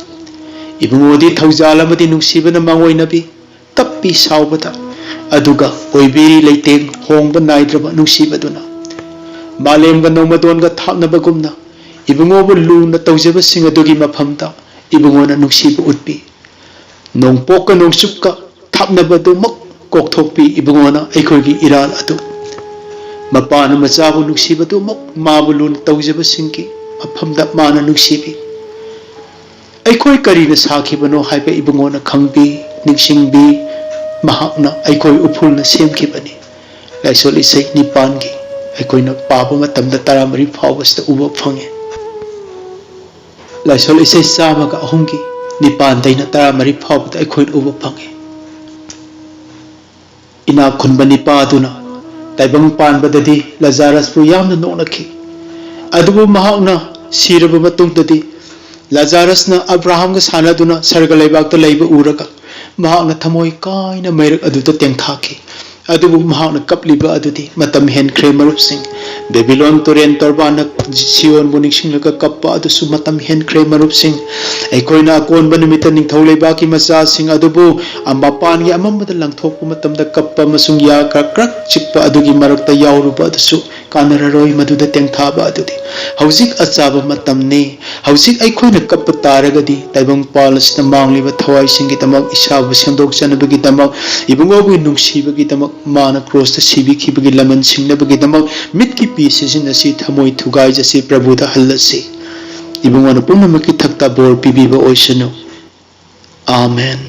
ꯏꯕꯨꯡꯉꯣꯗꯤ ꯊꯧꯖꯥꯜ ꯑꯃꯗꯤ ꯅꯨꯡꯁꯤꯕꯅ ꯃꯥꯡꯑꯣꯏꯅꯕꯤ, ꯇꯞꯄꯤ ꯁꯥꯎꯕꯗ, ꯑꯗꯨꯒ ꯑꯣꯏꯕꯤꯔꯤ ꯂꯩꯇꯦꯡ ꯍꯣꯡꯕ ꯅꯥꯏꯗ꯭ꯔꯕ ꯅꯨꯡꯁꯤꯕꯗꯨꯅ꯫ ꯃꯥꯂꯦꯝꯒ ꯅꯣꯡꯃꯗꯣꯟꯒ ꯊꯥꯞꯅꯕꯒꯨꯝꯅ ꯏꯕꯨꯡꯉꯣꯕꯨ ꯂꯨꯅ ꯇꯧꯖꯕꯁꯤꯡ ꯑꯗꯨꯒꯤ ꯃꯐꯝꯗ ꯏꯕꯨꯡꯉꯣꯅ ꯅꯨꯡꯁꯤꯕ ꯎꯠꯄꯤ꯫ ꯅꯣꯡꯄꯣꯛꯀ ꯅꯣꯡꯆꯨꯞꯀ ꯊꯥꯞꯅꯕꯗꯨꯃꯛ ꯀꯣꯛꯊꯣꯛꯄꯤ ꯏꯕꯨꯡꯉꯣꯅ ꯑꯩꯈꯣꯏꯒꯤ ꯏꯔꯥꯜ ꯑꯗꯨ꯫ ꯃꯄꯥꯅ ꯃꯆꯥꯕꯨ ꯅꯨꯡꯁꯤꯕꯗꯨꯃꯛ ꯃꯥꯕꯨ ꯂꯨꯅ ꯇꯧꯖꯕꯁꯤꯡꯒꯤ ꯃꯐꯝꯗ ꯃꯥꯅ ꯅꯨꯡꯁꯤꯕꯤ꯫ ꯑꯩꯈꯣꯏ ꯀꯔꯤꯅ ꯁꯥꯈꯤꯕꯅꯣ ꯍꯥꯏꯕ ꯏꯕꯨꯡꯉꯣꯅ ꯈꯪꯕꯤ, ꯅꯤꯡꯁꯤꯡꯕꯤ꯫ ꯃꯍꯥꯛꯅ ꯑꯩꯈꯣꯏ ꯎꯐꯨꯜꯅ ꯁꯦꯝꯈꯤꯕꯅꯤ꯫ ꯂꯥꯏꯁꯣꯜ ꯏꯁꯩ ꯅꯤꯄꯥꯟꯒꯤ ꯑꯩꯈꯣꯏꯅ ꯄꯥꯕ ꯃꯇꯝꯗ ꯇꯔꯥꯃꯔꯤ ꯐꯥꯎꯕꯁꯤꯗ ꯎꯕ ꯐꯪꯉꯤ꯫ ꯂꯥꯏꯁꯣꯜ ꯏꯁꯩ ꯆꯥꯝꯃꯒ ꯑꯍꯨꯝꯒꯤ ꯅꯤꯄꯥꯟꯗꯩꯅ ꯇꯔꯥꯃꯔꯤ ꯐꯥꯎꯕꯗ ꯑꯩꯈꯣꯏꯅ ꯎꯕ ꯐꯪꯉꯤ꯫ ꯏꯅꯥꯛ ꯈꯨꯟꯕ ꯅꯤꯄꯥ ꯑꯗꯨꯅ ꯇꯥꯏꯕꯪ ꯄꯥꯟꯕꯗꯗꯤ ꯂꯥꯖꯥꯔꯁꯄꯨ ꯌꯥꯝꯅ ꯅꯣꯛꯅꯈꯤ꯫ ꯑꯗꯨꯕꯨ ꯃꯍꯥꯛꯅ ꯁꯤꯔꯕ ꯃꯇꯨꯡꯗꯗꯤ ꯂꯥꯖꯥꯔꯁꯅ ꯑꯕ꯭ꯔꯥꯍꯥꯝꯒ ꯁꯥꯟꯅꯗꯨꯅ ꯁꯔꯒ ꯂꯩꯕꯥꯛꯇ ꯂꯩꯕ ꯎꯔꯒ ꯃꯍꯥꯛꯅ ꯊꯃꯣꯏ ꯀꯥꯏꯅ ꯃꯩꯔꯛ ꯑꯗꯨꯗ ꯇꯦꯡꯊꯥꯈꯤ꯫ ꯑꯗꯨꯕꯨ ꯃꯍꯥꯛꯅ ꯀꯞꯂꯤꯕ ꯑꯗꯨꯗꯤ ꯃꯇꯝ ꯍꯦꯟꯈ꯭ꯔꯦ, ꯃꯔꯨꯞꯁꯤꯡ꯫ ꯕꯦꯕꯤꯂꯣꯟ ꯇꯨꯔꯦꯟ ꯇꯣꯔꯕꯥꯟꯅ ꯁꯤꯌꯣꯟꯕꯨ ꯅꯤꯡꯁꯤꯡꯂꯒ ꯀꯞꯄ ꯑꯗꯨꯁꯨ ꯃꯇꯝ ꯍꯦꯟꯈ꯭ꯔꯦ, ꯃꯔꯨꯞꯁꯤꯡ꯫ ꯑꯩꯈꯣꯏꯅ ꯑꯀꯣꯟꯕ ꯅꯨꯃꯤꯠꯇ ꯅꯤꯡꯊꯧ ꯂꯩꯕꯥꯛꯀꯤ ꯃꯆꯥꯁꯤꯡ ꯑꯗꯨꯕꯨ ꯃꯄꯥꯟꯒꯤ ꯑꯃꯝꯕꯗ ꯂꯪꯊꯣꯛꯄ ꯃꯇꯝꯗ ꯀꯞꯄ ꯑꯃꯁꯨꯡ ꯌꯥ ꯀ꯭ꯔꯛ ꯀ꯭ꯔꯛ ꯆꯤꯛꯄ ꯑꯗꯨꯒꯤ ꯃꯔꯛꯇ ꯌꯥꯎꯔꯨꯕ ꯑꯗꯨꯁꯨ ꯀꯥꯟꯅꯔꯔꯣꯏ꯫ ꯃꯗꯨꯗ ꯇꯦꯡꯊꯥꯕ ꯑꯗꯨꯗꯤ ꯍꯧꯖꯤꯛ ꯑꯆꯥꯕ ꯃꯇꯝꯅꯤ꯫ ꯍꯧꯖꯤꯛ ꯑꯩꯈꯣꯏꯅ ꯀꯞꯄ ꯇꯥꯔꯒꯗꯤ ꯇꯥꯏꯕꯪꯄꯥꯜ ꯑꯁꯤꯗ ꯃꯥꯡꯂꯤꯕ ꯊꯋꯥꯏꯁꯤꯡꯒꯤꯗꯃꯛ, ꯏꯁꯥꯕꯨ ꯁꯦꯝꯗꯣꯛꯆꯅꯕꯒꯤꯗꯃꯛ, ꯏꯕꯨꯡꯉꯣꯕꯨ ꯅꯨꯡꯁꯤꯕꯒꯤꯗꯃꯛ ꯃꯥꯅ ꯀ꯭ꯔꯣꯁꯇ ꯁꯤꯕꯤꯈꯤꯕꯒꯤ ꯂꯃꯟ ꯁꯤꯡꯅꯕꯒꯤꯗꯃꯛ ꯃꯤꯠꯀꯤ ꯄꯤ ꯁꯤꯖꯤꯟꯅꯁꯤ, ꯊꯃꯣꯏ ꯊꯨꯒꯥꯏꯖꯁꯤ, ꯄ꯭ꯔꯚꯨꯗ ꯍꯜꯂꯁꯤ꯫ ꯏꯕꯨꯡꯉꯣꯅ ꯄꯨꯝꯅꯃꯛꯀꯤ ꯊꯛꯇ ꯕꯣꯔ ꯄꯤꯕꯤꯕ ꯑꯣꯏꯁꯅꯨ꯫ ꯑꯥꯃꯦꯟ꯫